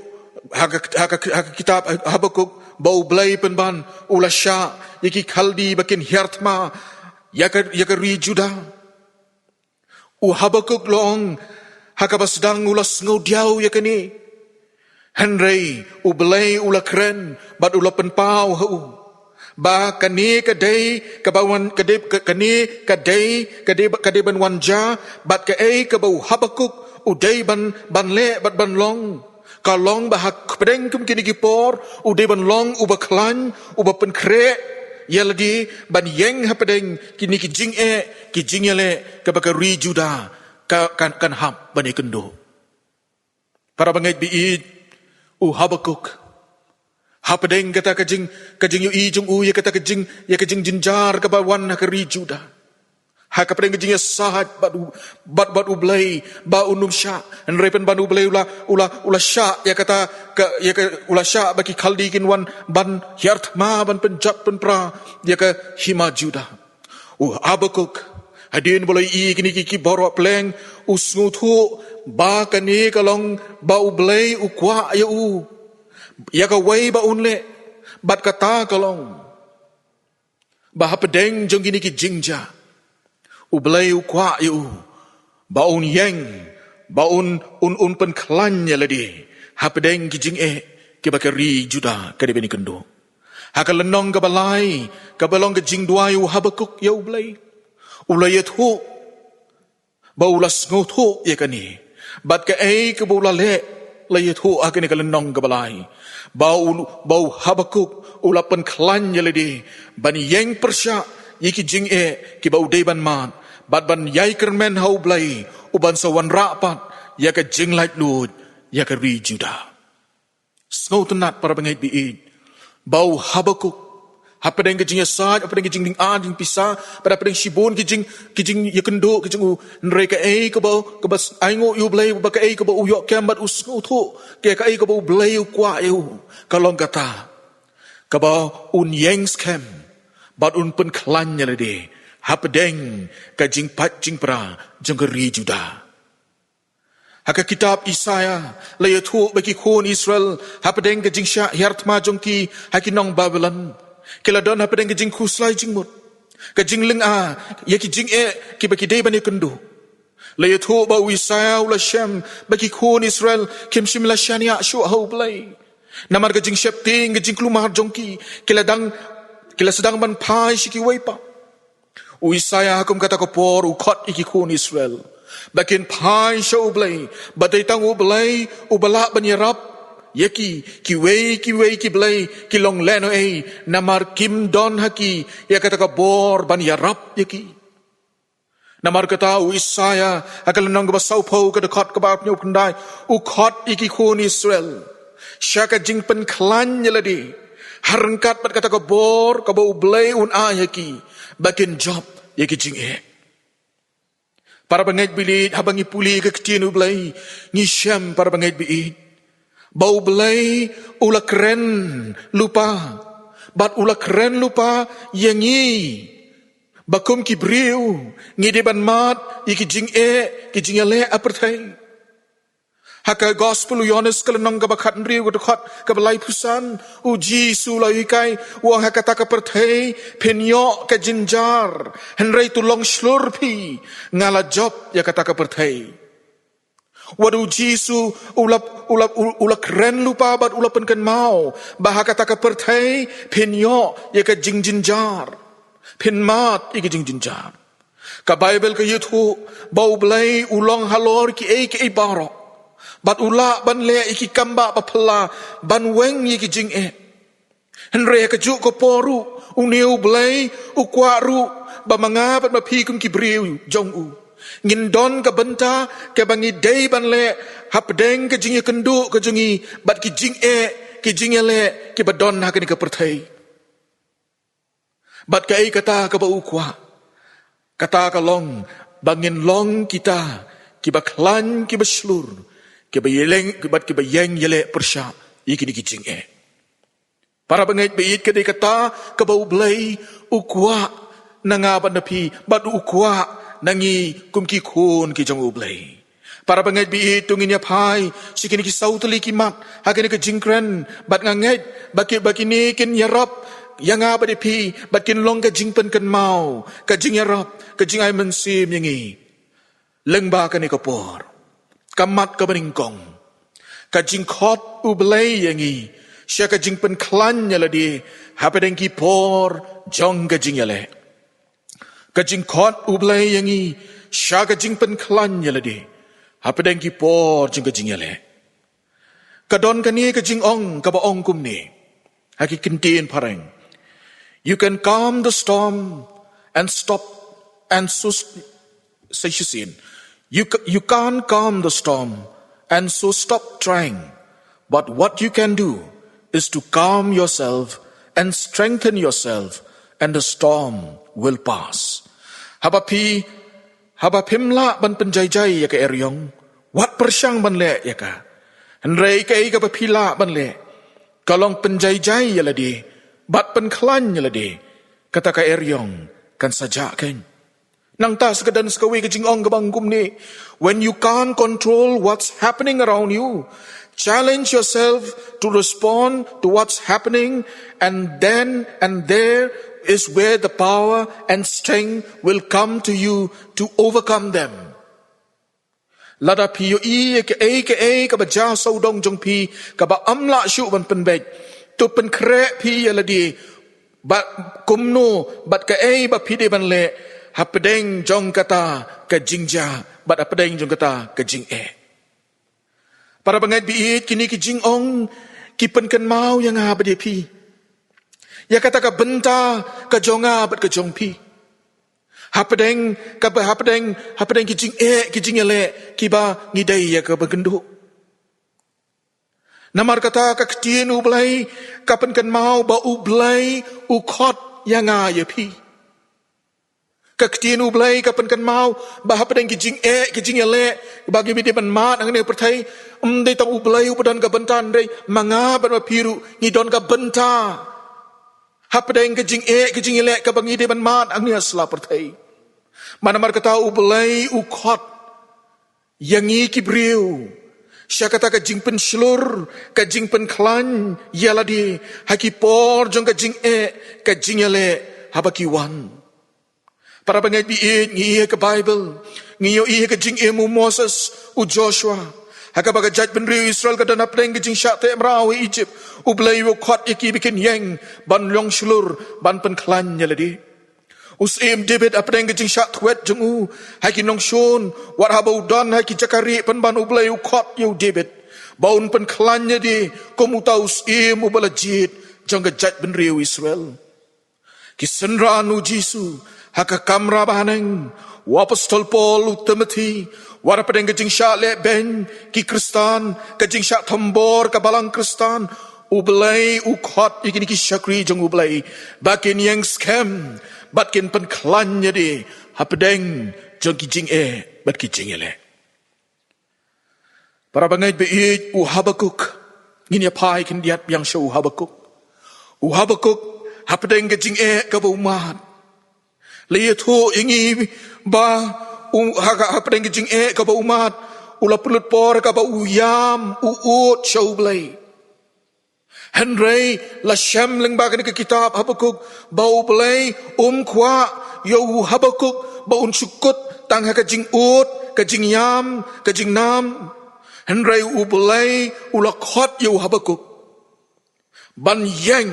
ha ka, ha ka, ha ka kitab Habakuk ba U Blei pynban u la shah ïa ki Khaldi ba kin hiar thma ïa ka, ïa ka ri Judah. U Habakuk la ong, ha kaba sdang u la sngewdiaw ïa kane. Hynrei U Blei u la kren bad u la pynpaw ha u ba kane ka dei kaba wan, ka dei, ka, kane ka dei, ka dei, ka dei ban wan jia, bad kaei kaba u Habakuk u dei ban, ban leh bad ban long, ka long ba hapdeng kum kine ki por u dei ban long uba khlaiñ, uba pynkhreh ïa lade ban ïeng hapdeng kine ki jingeh, ki jingïaleh kaba ka ri Judah ka, kan, kan hap ban ïakynduh. Para bangeit ba ïeit, u Habakuk, hapdeng kata ka jing, ka jingïohi jong u ïa kata ka jing, ïa ka jingjynjar kaba wan ha ka ri Judah, ha ka pdeng ka jingïasaid bad u, bad, bad U Blei ba un ym shah, hynrei pynban U Blei u la, u la, u la shah ïa kata ka, ïa ka, u la shah ba ki Khaldi kin wan ban hiar thma, ban pynjot pynpra ïa ka hima Judah. U Habakuk, hadien ba u la ïohi kine ki, ki baroh pleng, u sngewthuh ba kane ka long ba U Blei u kwah ïa u, ïa kawei ba un leh, bad kata ka long ba hapdeng jong kine ki jingjia, U Blei u kwah ïa u ba un ïeng, ba un, un, un pynkhlaiñ ïa lade hapdeng ki jingeh kiba ka ri Judah ka dei ban ïakynduh. Ha ka lynnong kaba lai, kaba long ka jingduwai u Habakuk ïa U Blei, u la ïathuh ba u la sngewthuh ïa kane, bad kaei kaba u la leh, la ïathuh ha kane ka lynnong kaba lai, ba u, ba u Habakuk u la pynkhlaiñ ïa lade ban ïeng pyrshah ïa ki jingeh kiba u dei ban mad, bad ban ïai kyrmen ha U Blei, u ban sa wanrah pat ïa ka jinglaitluid ïa ka ri Judah. Sngewtynnad, para bangeit ba ïeit, ba u Habakuk, hapdeng ka jingïasaid, hapdeng ka jinglyngngoh jingpisa, bad hapdeng shibun ki jing, ki jingïakynduh ki jong u, hynrei kaei kaba, kaba ainguh ïa U Blei, ba kaei kaba u ïoh kem bad u sngewthuh, ka, kaei kaba U Blei u kwah ïa u, ka long kata, kaba un ïeng skhem bad un pynkhlaiñ ïa lade hapdeng ka jingpait jingpra jong ka ri Judah. Ha ka kitab Isaïah la ïathuh ba ki khun Israel, hapdeng ka jingshah hiar thma jong ki ha ki nong Babilon, ki la don hapdeng ka jingkhuslai jingmut, ka jinglyngngoh ïa ki jingeh kiba ki dei ban ïakynduh. La ïathuh ba u Isaïah u la shem ba ki khun Israel kim shym la shaniah shuh ha U Blei. Namar ka jingsheptieng, ka jingkulmar jong ki, ki la dang, ki la sdang ban phai sha kiwei pat. U Isaïah ha kum kata ka por u khot ïa ki khun Israel ba kin phai sha U Blei, ba dei tang U Blei uba lah ban ïarap ïa ki. Kiwei kiwei ki blei ki long lehnohei, namar kim don ha ki ïa kata ka bor ban ïarap ïa ki. Namar kata u Isaïah ha ka lynnong kaba sawphew, ka dkhot kaba arphew khyndai, u khot ïa ki khun Israel sha ka jingpynkhlaiñ ïa lade ha ryngkat bad kata ka bor kaba U Blei un ai ha ki, ba kin jop ïa ki jingeh. Para bangeit baieit, haba ngi pule ka ktien U Blei, ngi shem, para bangeit baieit, ba U Blei u la kren lypa, bad u la kren lypa ïa ngi, ba kum ki briew ngi dei ban mad ïa ki jingeh, ki jingïaleh ha pyrthei. Ha ka Gospel u Ïoannis, ka lynnong kaba khathynriew, ka dkhot kaba laiphew san, u Jisu u la hikai, u ong, ha kata ka pyrthei phin ïoh ka jynjar, hynrei to long shlur phi, nga la jop ïa kata ka pyrthei. Wat u Jisu u la, u la, u, u la kren lypa bad u la pynkynmaw ba ha kata ka pyrthei phin ïoh ïa ka jingjynjar, phin mad ïa ka jingjynjar. Ka Baibl ka ïathuh ba U Blei u long halor kiei kiei baroh, bad u lah ban leh ïa ki kam ba, ba phylla ban weng ïa ki jingeh. Hynrei ha kajuh ka por ruh, une U Blei u kwah ruh ba ma nga bad ma phi kum ki briew jong u, ngin don ka bynta kaba ngi dei ban leh hapdeng ka jingïakynduh ka jong ngi bad ki jingeh, ki jingïaleh kiba don ha kane ka pyrthei. Bad kaei kata kaba u kwah? Kata ka long ba ngin long kita kiba khlaiñ, kiba shlur, kiba ïeng, bad kiba ïeng ïaleh pyrshah ïa kine ki jingeh. Para bangeit baieit, ka dei kata kaba U Blei u kwah na nga bad na phi, bad u kwah na ngi kum ki khun ki jong U Blei. Para bangeit baieit, to ngin ïa phai sha kine ki saw tylli ki mat ha kane ka jingkren, bad nga ngeit ba ki, ba kine kin ïarap ïa nga bad ïa phi, bad kin long ka jingpynkynmaw, ka jingïarap, ka jingai mynsiem ïa ngi lyngba kane ka por. Ka mat kaba nyngkong, ka jingkhot U Blei ïa ngi sha ka jingpynkhlaiñ ïa lade hapdeng ki por jong ka jingïaleh. Ka jingkhot U Blei ïa ngi sha ka jingpynkhlaiñ ïa lade hapdeng ki por jong ka jingïaleh. Ka don kane ka jingong kaba ong kumne ha ki ktien phareng: You can calm the storm and stop, and so s-, say, Shishin. You, ca- you can't calm the storm and so stop trying. But what you can do is to calm yourself and strengthen yourself, and the storm will pass. Haba phi, haba phim lah ban pynjaijai ïa ka eriong, wat pyrshang ban leh ïa ka. Hynrei kaei kaba phi lah ban leh ka long pynjaijai ïa lade bad pynkhlaiñ ïa lade, kata ka eriong kan sa jah keiñ. Nangta sa ka don sa kawei ka jingong kaba ong kumne: When you can't control what's happening around you, challenge yourself to respond to what's happening, and then and there is where the power and strength will come to you to overcome them. Lada phi ïohi ïa kaei kaei kaba jia sawdong jong phi kaba ym lah shuh ban pynbeit, to pynkhreh phi ïa lade ba kumno bad kaei ba phi dei ban leh hapdeng jong kata ka jingjia bad hapdeng jong kata ka jingeh. Para bangeit baieit, kine ki jingong ki pynkynmaw ïa nga bad ïa phi ïa kata ka bynta ka jong nga bad ka jong phi hapdeng, kaba hapdeng, hapdeng ki jingeh, ki jingïaleh kiba ngi dei ïa kaba kynduh. Namar kata ka ktien U Blei ka pynkynmaw ba U Blei u khot ïa nga ïa phi. Ka ktien U Blei ka pynkynmaw ba hapdeng ki jingeh, ki jingïaleh ba ngi dei ban mad hangne ha pyrthei, ym dei tang U Blei uba don ka bynta, hynrei ma nga bad ma phi ruh ngi don ka bynta hapdeng ka jingeh, ka jingïaleh kaba ngi dei ban mad hangne ha sla pyrthei. Namar kata U Blei u khot ïa ngi ki briew sha kata ka jingpynshlur, ka jingpynkhlaiñ ïa lade ha ki por jong ka jingeh, ka jingïaleh haba ki wan. Para bangeit baieit, ngi ïohi ha ka Baibl, ngi ïohi ha ka jingim u Moses, u Joshua, ha kaba ka jaitbynriew Israel ka don hapdeng ka jingshah teh mraw ha Egypt, U Blei u khot ïa ki ba kin ïeng ban long shlur, ban pynkhlaiñ ïa lade. U Syiem David hapdeng ka jingshah thwet jong u ha ki nongshun, wat haba u don ha ki jaka rieh pynban, U Blei u khot ïa u David ba un pynkhlaiñ ïa lade kum uta u syiem uba la jied jong ka jaitbynriew Israel. Ki synran u Jisu ha ka kamra bahaneng, U Apostol Paul, u Timothi, wat hapdeng ka jingshah lehbeiñ ki Khristan, ka jingshah thombor ka balang Khristan, U Blei u khot ïa kine ki shakri jong U Blei ba kin ïeng skhem bad kin pynkhlaiñ ïa lade hapdeng jong ki jingeh bad ki jingïaleh. Para bangeit ba ïeit, u Habakuk, ngin ïa phai khyndiat biang sha u Habakuk. U Habakuk, hapdeng ka jingeh kaba u mad, la ïathuh ïa ngi ba u, ha ka, hapdeng ka jingeh kaba u mad, u la pynlut por kaba u ïam, u ud sha U Blei. Hynrei la shem lyngba kane ka kitab Habakuk ba U Blei um kwah ïa u Habakuk ba un shu kut tang ha ka jingud, ka jingïam, ka jingnam. Hynrei U Blei u la khot ïa u Habakuk ban ïeng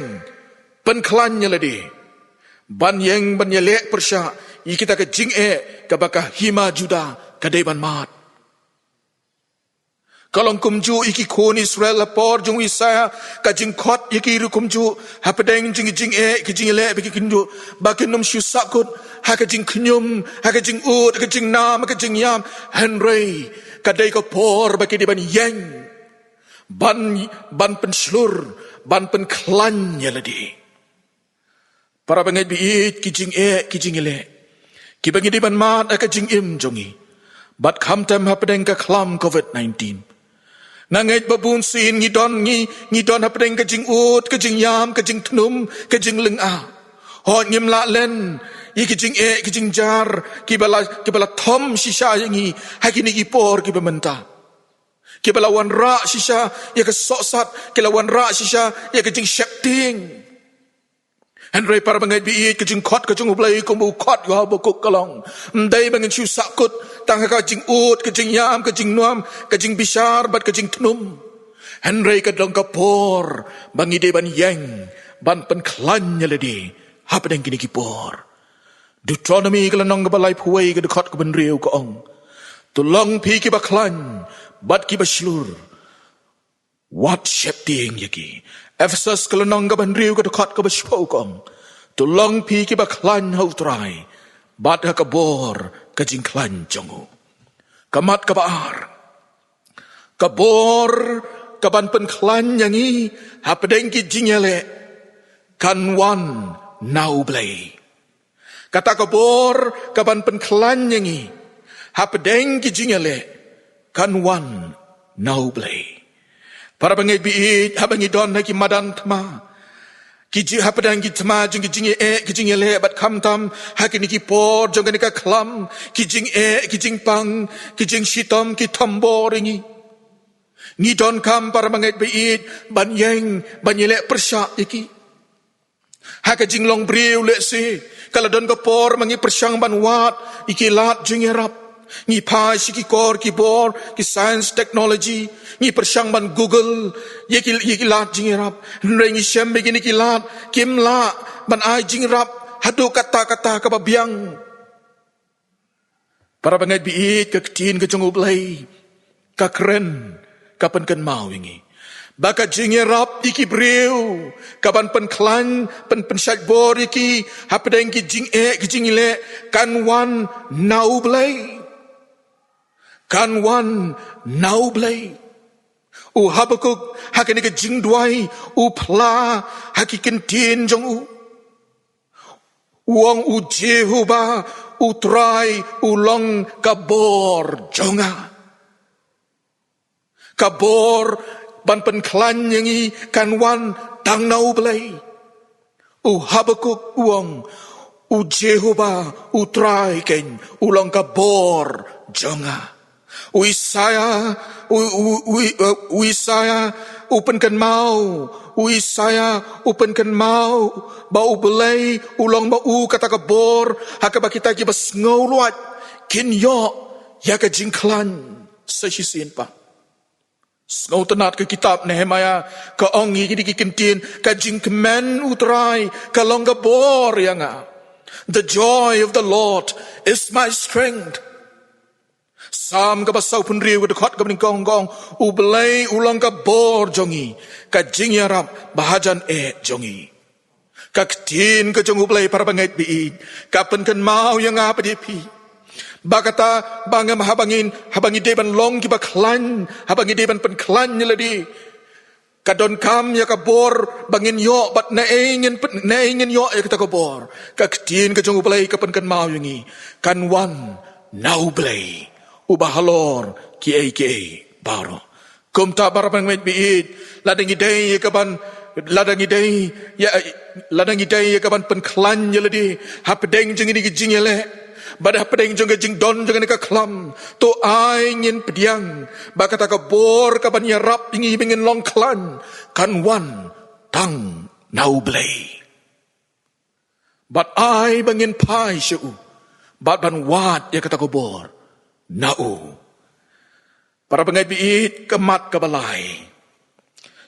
pynkhlaiñ ïa lade, ban ïeng ban ïaleh pyrshah ïa kita ka jingeh kaba ka hima Juda ka dei ban mad. Ka long kumjuh ïa ki khun Israel ha por jong u Isaïah, ka jingkhot ïa ki ruh kumjuh, hapdeng jong ki jingeh, ki jingïaleh ba ki kynduh, ba kin ym shu sahkut ha ka jingkhñium, ha ka jingud, ha ka jingnam, ha ka jingïam. Hynrei ka dei ka por ba ki dei ban ïeng, ban, ban pynshlur, ban pynkhlaiñ ïa lade. Para bangeit ba ïeit, ki jingeh, ki jingïaleh kiba ngi dei ban mad ha ka jingim jong ngi, bad khamtam hapdeng ka khlam covid nineteen. Nga ngeit ba bun sien ngi don, ngi, ngi don hapdeng ka jingud, ka jingïam, ka jingthnum, ka jinglynga. Hooid, ngim lah len ïa ki jingeh, ki jingjar kiba la, kiba la thom shisha ïa ngi ha kine ki por kiba mynta, kiba la wanrah shisha ïa ka sohsat, ki la wanrah shisha ïa ka jingsheptieng. Hynrei para bangeit ba ïeit, ka jingkhot ka jong U Blei kumba u khot ïa u Habakuk ka long, ym dei ba ngin shu sahkut tang ha ka jingud, ka jingïam, ka jingnuam, ka jingbishar bad ka jingthnum. Hynrei ka long ka por ba ngi dei ban ïeng ban pynkhlaiñ ïa lade hapdeng kine ki por. Deuteronomi ka lynnong kaba laiphew wei, ka dkhot kaba hynriew ka ong, "To long phi kiba khlaiñ bad kiba shlur, wat sheptieng ïa ki." Ephesos ka lynnong kaba hynriew, ka dkhot kaba shiphew ka ong, "To long phi kiba khlaiñ ha U Trai bad ha ka bor ka jingkhlaiñ jong u." Ka mat kaba ar, ka bor kaban pynkhlaiñ ïa ngi hapdeng ki jingïaleh kan wan na U Blei. Kata ka bor kaban pynkhlaiñ ïa ngi hapdeng ki jingïaleh kan wan na U Blei. Para bangeit ba ïeit, haba ngi don ha ki madan thma, ki jing, hapdeng ki thma jong ki jingeh, ki jingïaleh, bad khamtam ha kine ki por jong kane ka khlam, ki jingeh, ki jingpang, ki jingshitom, ki thombor ïa ngi, ngi donkam, para bangeit ba ïeit, ban ïeng ban ïaleh pyrshah ïa ki. Ha ka jinglong briew lehse ka la don ka por ba ngi pyrshang ban wad ïa ki lad jingïarap. Ngi phai sha ki kor ki bor, ki science, technology, ngi pyrshang ban Google ïa ki, ïa ki lad jingïarap. Hynrei ngi shem ba kine ki lad kim lah ban ai jingïarap haduh katta katta kaba biang. Para bangeit ba ïeit, ka ktien ka jong U Blei ka kren, ka pynkynmaw ïa ngi ba ka jingïarap ïa ki briew kaban pynkhlaiñ, pyn, pynshait bor ïa ki hapdeng ki jingeh, ki jingïaleh, kan wan na U Blei. Kan wan na U Blei. U Habakuk ha kane ka jingduwai u phla ha ki ktien jong u. U ong, "U Jehobah U Trai u long ka bor jong nga." Ka bor ban pynkhlaiñ ïa ngi kan wan tang na U Blei. U Habakuk u ong, "U Jehobah U Trai keiñ u long ka bor jong nga." U Isaïah, u, u, u, u Isaïah u pynkynmaw, u Isaïah u pynkynmaw ba U Blei u long ma u kata ka bor ha kaba kita kiba sngew lwait kin ïoh ïa ka jingkhlaiñ sa shisien pat. Sngewtynnad, ka kitab Nehemiah ka ong ïa kine ki ktien, "Ka jingkmen U Trai ka long ka bor ïa nga. The joy of the Lord is my strength." Salm kaba sawphew hynriew, ka dkhot kaba nyngkong ka ong, "U Blei u long ka bor jong ngi, ka jingïarap ba hajan eh jong ngi." Ka ktien ka jong U Blei, para bangeit ba ïeit, ka pynkynmaw ïa nga bad ïa phi Ba kata, ba ngam haba ngin, haba ngi dei ban long kiba khlaiñ, haba ngi dei ban pynkhlaiñ ïa lade, ka donkam ïa ka bor ba ngin ïoh, bad naei ngin pyn-, naei ngin ïoh ïa kata ka bor. Ka ktien ka jong U Blei ka pynkynmaw ïa ngi, kan wan na U Blei uba halor kiei kiei baroh. Kumta para bangeit ba ïeit, lada ngi dei ïa kaban, lada ngi dei ïa, lada ngi dei ïa kaban pynkhlaiñ ïa lade hapdeng jong kine ki jingïaleh, bad hapdeng jong ka jingdon jong kane ka khlam, to ai ngin pdiang ba kata ka bor kaban ïarap ïa ngi ba ngin long khlaiñ kan wan tang na U Blei. Bad ai ba ngin phai sha u, bad ban wad ïa kata ka bor na u. Para bangeit ba ïeit, ka mat kaba lai,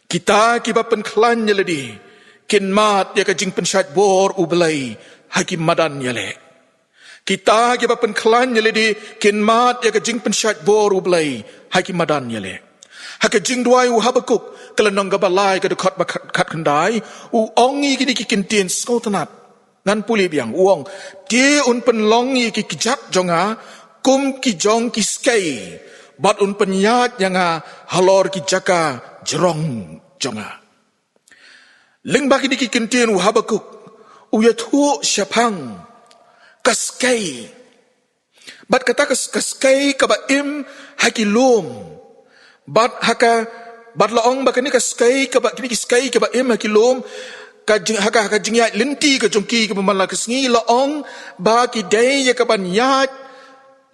kita kiba pynkhlaiñ ïa lade kin mad ïa ka jingpynshait bor U Blei ha ki madan ïaleh. Kita kiba pynkhlaiñ ïa lade kin mad ïa ka jingpynshait bor U Blei ha ki madan ïaleh. Ha ka jingduwai u Habakuk, ka lynnong kaba lai, ka dkhot ba khat, khatkhyndai, u ong ïa kine ki kyntien sngewtynnat. Ngan pule biang, u ong, te un pynlong ïa ki kjat jong nga kum ki jong ki skei, bad un pynïaid ïa nga halor ki jaka jrong jong nga. Lyngba kine ki kyntien u Habakuk u ïathuh shaphang ka skei. Bad kata ka, ka skei kaba im ha ki lum. Bad ha ka, bad la ong ba kane ka skei kaba, kine ki skei kaba im ha ki lum, ka jing, ha ka, ha ka jingïaid lynti ka jong ki kaba man la ka sngi, la ong ba ki dei ïa kaban ïaid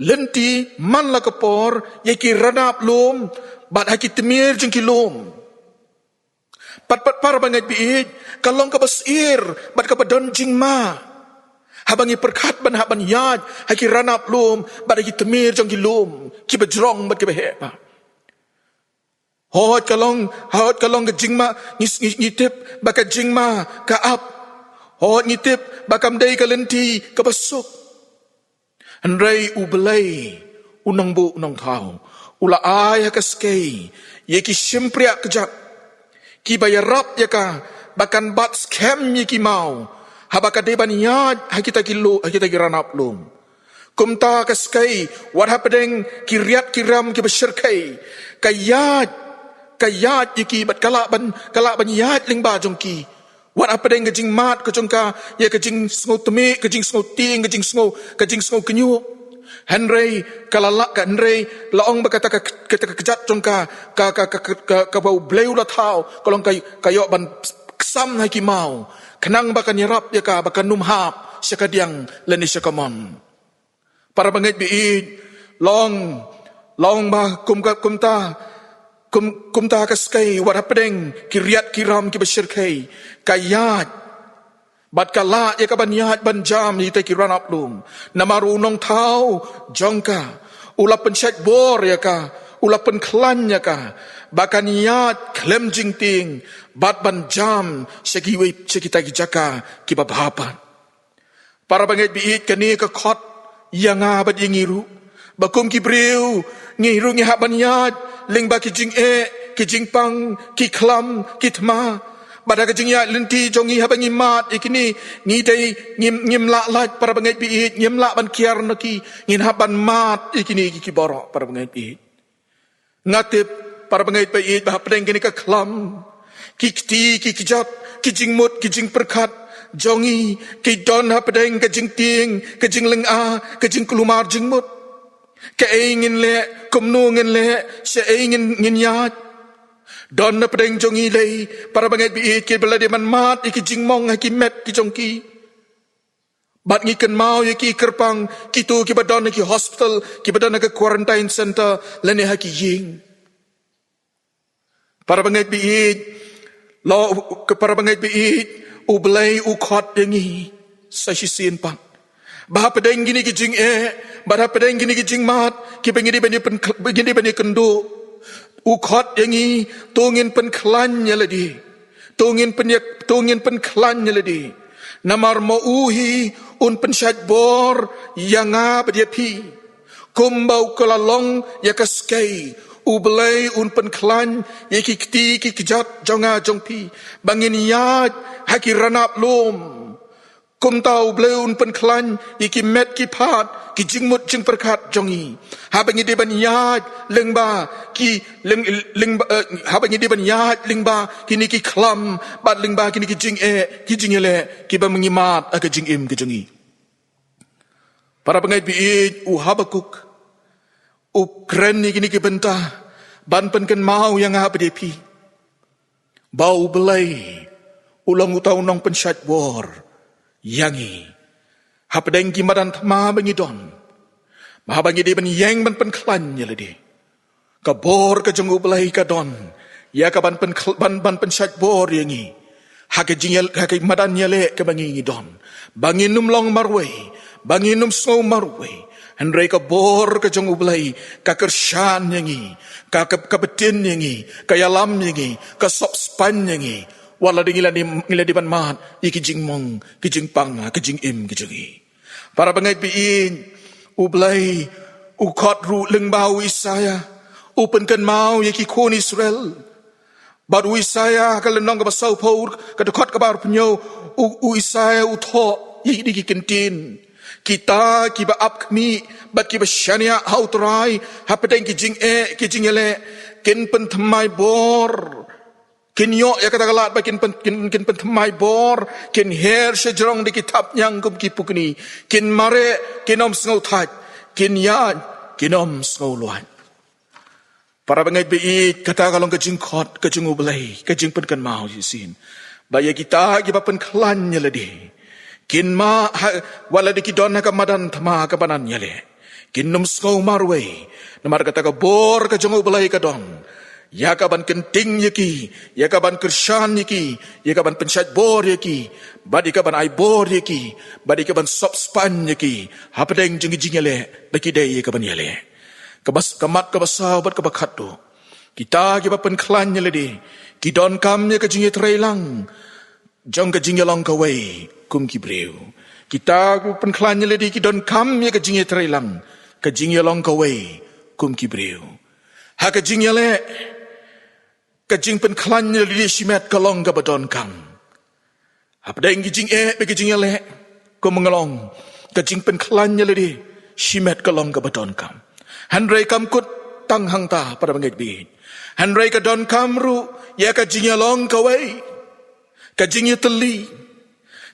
lynti man la ka por ïa ki ranap lum, bad ha ki tmier jong ki lum. Pat, pat para bangeit ba ïeit, ka long kaba syier bad kaba don jingma haba ngi pyrkhat ban hap ban ïaid ha ki ranap lum bad ha ki tmier jong ki lum kiba jrong bad kiba heh bha. Hooid ka long, hooid ka long ka jingma, ngi, ngi, ngi tip ba ka jingma ka ap. Hooid ngi tip ba kam dei ka lynti kaba suk. Hynrei U Blei, U Nongbuh U Nongthaw, u la ai ha ka skei ïa ki shympriah kjat kiba ïarap ïa ka ba kan bat skhem ïa ki maw haba ka dei ban ïaid ha kita ki lu, ha kita ki ranap lum. Kumta ka skei, wat hapdeng ki riat ki ram kiba shyrkhei, ka ïaid, ka ïaid ïa ki bad ka lah ban, ka lah ban ïaid lyngba jong ki. Wat hapdeng ka jingmad ka jong ka ïa ka jingsngew tmier, ka jingsngew tieng, ka jingsngew, ka jingsngew kñiuh. Hynrei ka la lah ka, hynrei la ong ba kata ka, kata ka kjat jong ka, ka, ka, ka, ka, kaba U Blei u la thaw, ka long ka, ka ïoh ban ksam ha ki maw, khnang ba kan ïarap ïa ka ba kan ym hap sha kadiang lane sha kamon. Para bangeit ba ïeit, la ong, la ong ba kum ka, kumta, kum, kumta ka skei, wat hapdeng ki riat ki ram kiba shyrkhei, ka ïaid, bad ka lah ïa ka ban ïaid ban jam ïa kita ki ranap lum. Namar U Nongthaw jong ka u la pynshait bor ïa ka, u la pynkhlaiñ ïa ka ba kan ïaid khlem jingtieng bad ban jam sha kiwei, sha kita ki jaka kiba bha pat. Para bangeit ba ïeit, kane ka khot ïa nga bad ïa ngi ruh ba kum ki briew, ngi ruh ngi hap ban ïaid lyngba ki jingeh, ki jingpang, ki khlam, ki thma. Bad ha ka jingïaid lynti jong ngi, haba ngi mad ïa kine, ngi dei, ngim, ngim lah lait, para bangeit ba ïeit, ngim lah ban kiar na ki, ngin hap ban mad ïa kine ki, ki baroh, para bangeit ba ïeit. Nga tip, para bangeit ba ïeit, ba hapdeng kine ka khlam, ki kti, ki kjat, ki jingmut, ki jingpyrkhat jong ngi ki don hapdeng ka jingtieng, ka jinglynga, ka jingkulmar jingmut. Kaei ngin leh, kumno ngin leh, shaei ngin, ngin ïaid. Don hapdeng jong ngi lei, para bangeit ba ïeit, kiba la dei ban mad ïa ki jingmong ha ki met ki jong ki. Bad ngi kynmaw ïa ki kyrpang, kito kiba don ha ki hospital, kiba don ha ka quarantine center, lane ha ki ïing. Para bangeit ba ïeit, la, para bangeit ba ïeit, U Blei u khot ïa ngi sa shisien pat. Ba hapdeng kine ki jingeh, ba hapdeng kine ki jingmad, kiba ngi dei ban ïa pyn, ngi dei ban ïakynduh, u khot ïa ngi, to ngin pynkhlaiñ ïa lade. To ngin pyn, to ngin pynkhlaiñ ïa lade. Namar ma u hi un pynshait bor ïa nga bad ïa phi. Kumba u la long ïa ka skei, U Blei un pynkhlaiñ ïa ki kti ki kjat jong nga jong phi, ba ngin ïaid ha ki ranap lum. Kumta U Blei un pynkhlaiñ ïa ki met ki phad, ki jingmut jingpyrkhat jong ngi, haba ngi dei ban ïaid lyngba ki lyng, lyngba, eh, haba ngi dei ban ïaid lyngba kine ki khlam bad lyngba kine ki jingeh ki jingïaleh kiba ngi mad ha ka jingim ka jong ngi. Para bangeit ba ïeit, u Habakuk u kren ïa kine ki bynta ban pynkynmaw ïa nga bad ïa phi ba U Blei u long uta u nongpynshait bor ïa ngi hapdeng ki madan thma ba ngi don. Ba haba ngi dei ban ïeng ban pynkhlaiñ ïa lade, ka bor ka jong U Blei ka don ïa ka ban pyn, ban, ban pynshait bor ïa ngi ha ka jingïal, ha ka madan ïaleh kaba ngi ngi don, ba ngin ym long marwei, ba ngin ym sngew marwei. Hynrei ka bor ka jong U Blei ka kyrshan ïa ngi, ka, ka, ka btin ïa ngi, ka ïalam ïa ngi, ka sop spaiñ ïa ngi, wat la dei ngi la dei, ngi la dei ban mad ïa ki jingmong ki jingpang ha ka jingim ka jong ngi. Para bangeit ba ïeit, U Blei u khot ruh lyngba u Isaïah u pynkynmaw ïa ki khun Israel. Bad u Isaïah ha ka lynnong kaba sawphew, ka dkhot kaba arphew hynñiew, u, u Isaïah u thoh ïa kine ki kyntien: Kita kiba ap khmih bad kiba shaniah ha U Trai hapdeng ki jingeh ki jingïaleh, kin pynthymmai bor. Kin ïoh ïa kata ka lad ba kin pyn, kin, kin pynthymmai bor, kin her shajrong da ki thapniang kum ki pukni, kin mareh, kin ym sngew thait, kin ïaid, kin ym sngew luid. Para bangeit ba ïeit, kata ka long ka jingkhot ka jong U Blei, ka jingpynkynmaw shisien ba ïa kita kiba pynkhlaiñ ïa lade, kin mad ha, wat la dei ki don ha ka madan thma, ka madan ïaleh, kin ym sngew marwei. Namar kata ka bor ka jong U Blei ka don ïa ka ban kynting ïa ki, ïa ka ban kyrshan ïa ki, ïa ka ban pynshait bor ïa ki, bad ïa ka ban ai bor ïa ki, bad ïa ka ban sop spaiñ ïa ki hapdeng jong ki jingïaleh ba ki dei ïa ka ban ïaleh. Kaba s, ka mat kaba saw bad kaba khatduh: Kita kiba pynkhlaiñ ïa lade ki donkam ïa ka jingïatreilang jong ka jingïalong kawei kum ki briew. Kita kiba pynkhlaiñ ïa lade ki donkam ïa ka jingïatreilang, ka jingïalong kawei kum ki briew. Ha ka jingïaleh, ka jingpynkhlaiñ ïa lade shimet ka long kaba donkam. Hapdeng ki jingeh bad ki jingïaleh, kum nga la ong, ka jingpynkhlaiñ ïa lade shimet ka long kaba donkam. Hynrei kam kut tang hangta, para bangeit ba ïeit. Hynrei ka donkam ruh ïa ka jingïalong kawei, ka jingïatylli.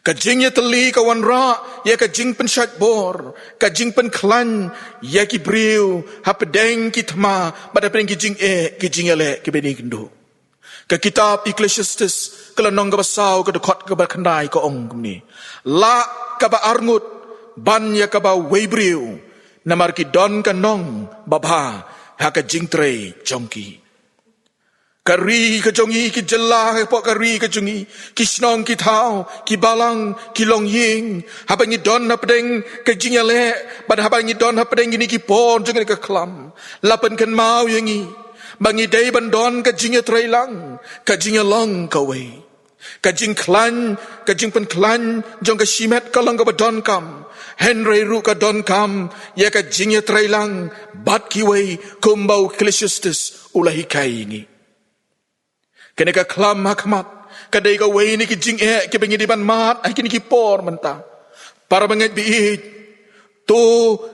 Ka jingïatylli ka wanrah ïa ka jingpynshait bor, ka jingpynkhlaiñ ïa ki briew hapdeng ki thma bad hapdeng ki jingeh ki jingïaleh kiba ïakynduh. Ka kitab Ecclesiastes, ka lynnong kaba saw, ka dkhot kaba khyndai, ka ong kumne: Lah kaba arngut ban ïa kaba wei briew, namar ki don ka nong babha ha ka jingtrei jong ki. Ka ri ka jong ngi, ki jylla hapoh ka ri ka jong ngi, ki shnong ki thaw, ki balang, ki longïing, haba ngi don hapdeng ka jingïaleh bad haba ngi don hapdeng kine ki por jong kane ka khlam, la pynkynmaw ïa ngi ba ngi dei ban don ka jingïatreilang, ka jingïalong kawei. Ka jingkhlaiñ, ka jingpynkhlaiñ jong ka shimet ka long kaba donkam, hynrei ruh ka donkam ïa ka jingïatreilang bad kiwei, kumba u Ecclesiastes u la hikai ïa ngi. Kane ka khlam ha khmat ka dei kawei na ki jingeh kiba ngi dei ban mad ha kine ki por mynta. Para bangeit ba ïeit, to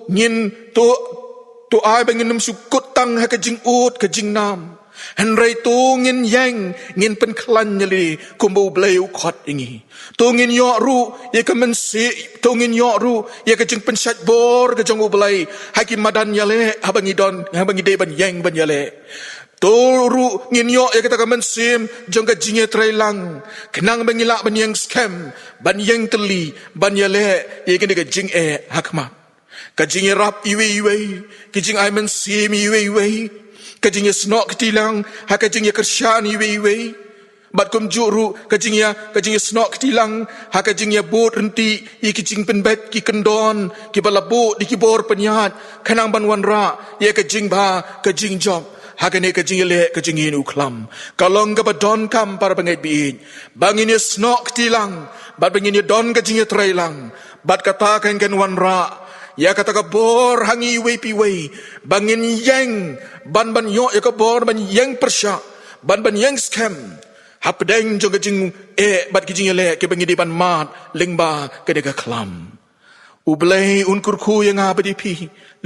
ngin, to, to ai ba ngin ym shu kut tang ha ka jingud ka jingnam, hynrei to ngin ïeng, ngin pynkhlaiñ ïa lade kumba U Blei u khot ïa ngi. To ngin ïoh ruh ïa ka mynsiem, to ngin ïoh ruh ïa ka jingpynshait bor ka jong U Blei ha ki madan ïaleh, haba ngi don, haba ngi dei ban ïeng ban ïaleh. To ruh ngin ïoh ïa kata ka mynsiem jong ka jingïatreilang, khnang ba ngin lah ban ïeng skhem, ban ïeng tylli, ban ïaleh ïa kane ka jingeh ha khmat. Ka jingïarap iwei ïa iwei, ka jingai mynsiem iwei ïa iwei, ka jingïasnoh kti lang ha ka jingïakyrshan iwei ïa iwei. Bad kumjuh ruh ka jingïa, ka jingïasnoh kti lang ha ka jingïabud ryntih ïa ki jingpynbeit ki kyndon kiba la buh da ki bor pynïaid, khnang ban wanrah ïa ka jingbha ka jingjop ha kane ka jingïaleh ka jong ngi na u khlam. Ka long kaba donkam, para bangeit ba ïeit, ba ngin ïasnoh kti lang bad ba ngin ïadon ka jingïatreilang. Bad kata kan, kan wanrah ïa kata ka bor ha ngi iwei pa iwei, ba ngin ïeng ban, ban ïoh ïa ka bor ban ïeng pyrshah, ban, ban ïeng skhem hapdeng jong ka jingeh bad ki jingïaleh kiba ngi dei ban mad lyngba kane ka khlam. U Blei un kyrkhu ïa nga bad ïa phi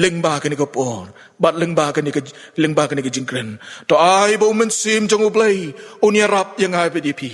lyngba kane ka por bad lyngba kane ka, lyngba kane ka jingkren. To ai ba u Mynsiem jong U Blei un ïarap ïa nga bad ïa phi,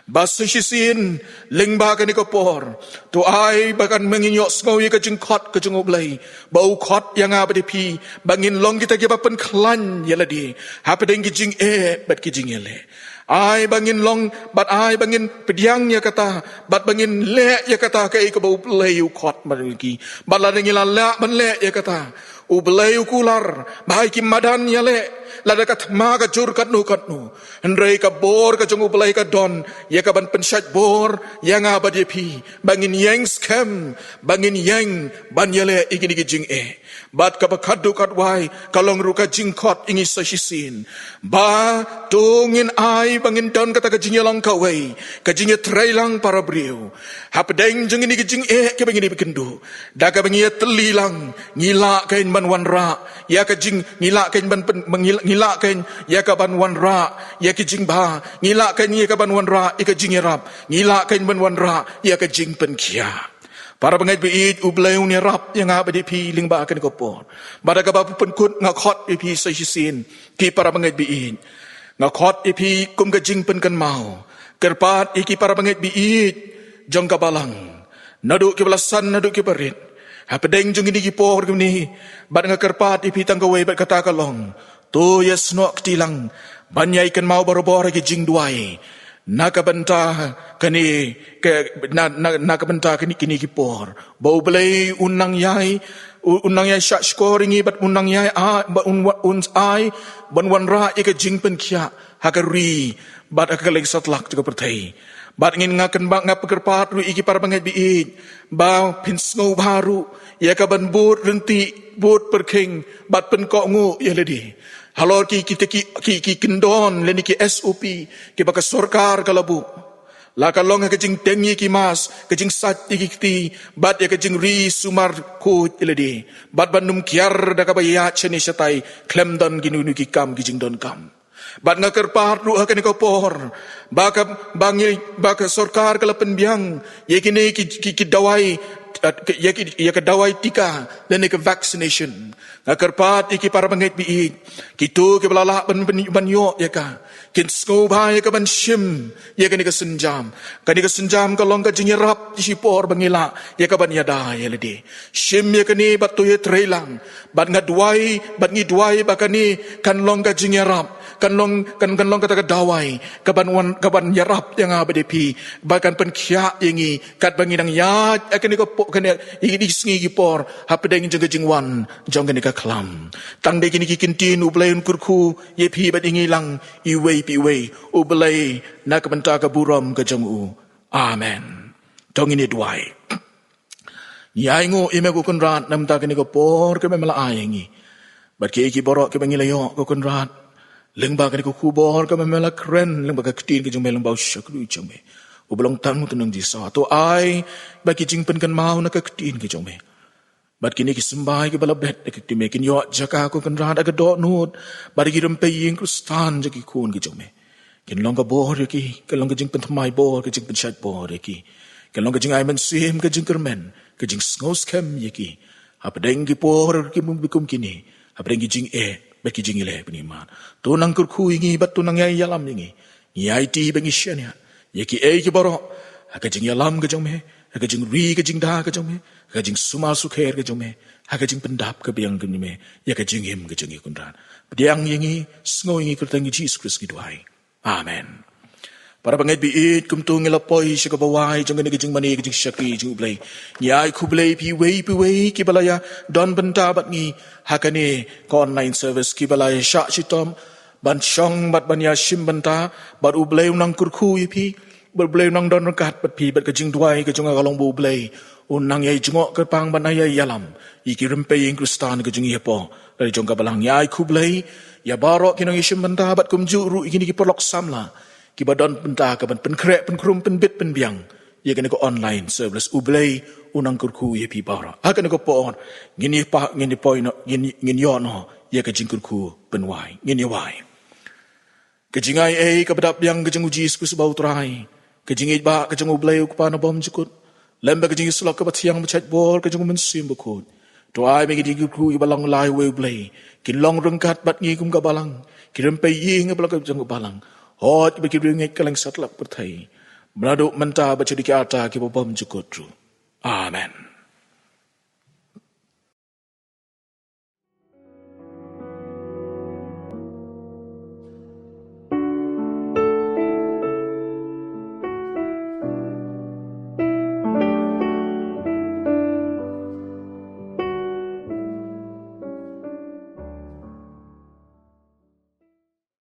ba sa shisien lyngba kane ka por, to ai ba kan, ba ngin ïohsngew ïa ka jingkhot ka jong U Blei, ba u khot ïa nga bad ïa phi ba ngin long kita kiba pynkhlaiñ ïa lade hapdeng ki jingeh bad ki jingïaleh. Ai ba ngin long, bad ai ba ngin pdiang ïa kata, bad ba ngin leh ïa kata kaei kaba U Blei u khot ma ki. Bad lada ngi la lah ban leh ïa kata, U Blei u kular ba ha ki madan ïaleh, lada ka thma ka jur katno katno, hynrei ka bor ka jong U Blei ka don ïa ka ban pynshait bor ïa nga bad ïa phi, ba ngin ïeng skhem, ba ngin ïeng ban ïaleh ïa kine ki jingeh. Bad kaba khatduh khatwai ka long ruh ka jingkhot ïa ngi sa shisien, ba to ngin ai ba ngin don kata ka jingïalang kawei, ka jingïatreilang para briew hapdeng jong kine ki jingeh kiba ngi dei ban kynduh. Da kaba ngi ïatylli lang, ngi lah kein ban wanrah ïa ka jing, ngi lah kein ban pyn-, ngi, ngi lah kein ïa ka ban wanrah ïa ka jingbha, ngi lah kein ïa ka ban wanrah ïa ka jingïarap, ngi lah kein ban wanrah ïa ka jingpynkhiah. Para bangeit ba ïeit, U Blei un ïarap ïa nga bad ïa phi lyngba kane ka por. Bad da kaba pynkut nga khot ïa phi sa shisien, ki para bangeit ba ïeit. Nga khot ïa phi kum ka jingpynkynmaw. Kyrpad ïa ki para bangeit ba ïeit jong ka balang, naduh kiba la san naduh kiba rit, hapdeng jong kine ki por kine. Bad nga kyrpad ïa phi tang kawei bad kata ka long, to ïasnoh kti lang ban ïai kynmaw barabor ha ki jingduwai na ka bynta kane, ka, na, na, na ka bynta kine, kine ki por, ba U Blei un nang ïai, un, un nang ïai shahshkor ïa ngi bad un nang ïai, a, ba un wa-, un ai ban wanrah ïa ka jingpynkhiah ha ka ri bad ha ka kylleng satlak jong ka pyrthei. Bad ngin, nga kynmaw, nga pynkyrpad ruh ïa ki para bangeit ba ïeit, ba phin sngewbha ruh ïa ka ban bud ryntih, bud pyrkhing bad pynkohnguh ïa lade halor ki, ki, ki, ki, ki kyndon lane ki S O P kiba ka sorkar ka la buh. La ka long ha ka jingteng ïa ki mask, ka jingsait ïa ki kti bad ïa ka jingri sumar khuid ïa lade, bad ban ym kiar da kaba ïaid shane shatai khlem don kino kino ki kam ki jingdonkam. Bad nga kyrpad ruh ha kane ka por ba ka, ba ngi, ba ka sorkar ka la pynbiang ïa kine ki, ki, ki dawai, eh, ïa ki, ïa ka dawai tika lane ka vaccination. Nga kyrpad ïa ki para bangeit ba ïeit, kito kiba la lah ban, ban, ban ïoh ïa ka, kin sngewbha ïa ka ban shim ïa kane ka sienjam. Kane ka sienjam ka long ka jingïarap shipor ba ngi lah ïa ka ban ïada ïa lade. Shim ïa kane bad to ïatreilang. Bad nga duwai, bad ngi duwai ba kane kan long ka jingïarap, kan long, kan, kan long kata ka dawai ka ban wan, ka ban ïarap ïa nga bad ïa phi, ba kan pynkhiah ïa ngi katba ngi nang ïaid ha kane ka por, kane, ïa kine ki sngi ki por hapdeng jong ka jingwan jong kane ka khlam. Tang da kine ki kyntien, U Blei un kyrkhu ïa phi bad ïa ngi lang iwei pa iwei, U Blei na ka bynta ka burom ka jong u. Amen. To ngin ïa duwai. Ngi ainguh ïa me ko Kynrad na ka bynta kane ka por kaba me la ai ïa ngi bad kiei kiei baroh kiba ngi la ïoh ko Kynrad lyngba kane ka khubor kaba me la kren, lyngba ka ktien ka jong me, lyngba u shakri jong me uba long tang u tnum jingsawa. To ai ba ki jingpynkynmaw na ka ktien ka jong me bad kine ki symbai kiba la bet da ka ktien me kin ïoh jaka ko Kynrad ha ka dohnud bad ha ki rympei ïing Khristan jong ki khun ki jong me. Kin long ka bor ïa ki, kin long ka jingpynthymmai bor, ka jingpynshait bor ïa ki. Kin long ka jingai mynsiem, ka jingkyrmen, ka jingsngewskhem ïa ki hapdeng ki por ki mung bikum kine, hapdeng ki jingeh bad ki jingïaleh ba ngi mad. To nang kyrkhu ïa ngi bad to nang ïai ïalam ïa ngi. Ngi aiti ba ngi shaniah ïa kiei kiei baroh ha ka jingïalam ka jong me, ha ka jingri ka jingda ka jong me, ha ka jingsumar sukher ka jong me, ha ka jingpyndap ka biang ka jong me ïa ka jingim ka jong ngi ko Kynrad. Pdiang ïa ngi, sngew ïa ngi, kyrteng Jisu Khrist ngi duwai. Amen. Para bangeit ba ïeit, kumto ngi la poi sha kaba wai jong kane ka jingmane ka jingshakri jong U Blei. Ngi ai khublei ïa phi iwei pa iwei kiba la ïa don bynta bad ngi ha kane ka online service, kiba la ïa shah shitom ban shong bad ban ïa shim bynta, bad U Blei un nang kyrkhu ïa phi, bad U Blei un nang don ryngkat bad phi, bad ka jingduwai ka jong nga ka long ba U Blei un nang ïai jngoh kyrpang ban ïai ïalam ïa ki rympei ïing Khristan ka jong ngi hapoh la jong ka balang. Ngi ai khublei ïa baroh ki nongïashim bynta bad kumjuh ruh ïa kine ki paralok samla kiba don bynta ka ban pynkhreh, pynkhrum, pynbit, pynbiang ïa kane ka online service. U Blei un nang kyrkhu ïa phi baroh. Ha kane ka por ngin ïa pa, ngin ïa poi noh, ngin, ngin ïoh noh ïa ka jingkyrkhu pynwai. Ngin ïa wai. Ka jingai ei kaba dap biang ka jong U Jisu Khrist uba U Trai, ka jingïeit bah ka jong U Blei U Kpa nabym jukut, lem bad ka jingïasyllok kaba thiang bashait bor ka jong U Mynsiem Bakhuid, to ai ba ngi ki jingkyrkhu kiba long lai ha U Blei kin long ryngkat bad ngi kum ka Balang, ki rympei ïing ha ka jong ka Balang, hooid bad ki riewngeit kylleng satlak pyrthei, naduh mynta bad shaduh ki ar ta kiba bym jukut ruh. Amen.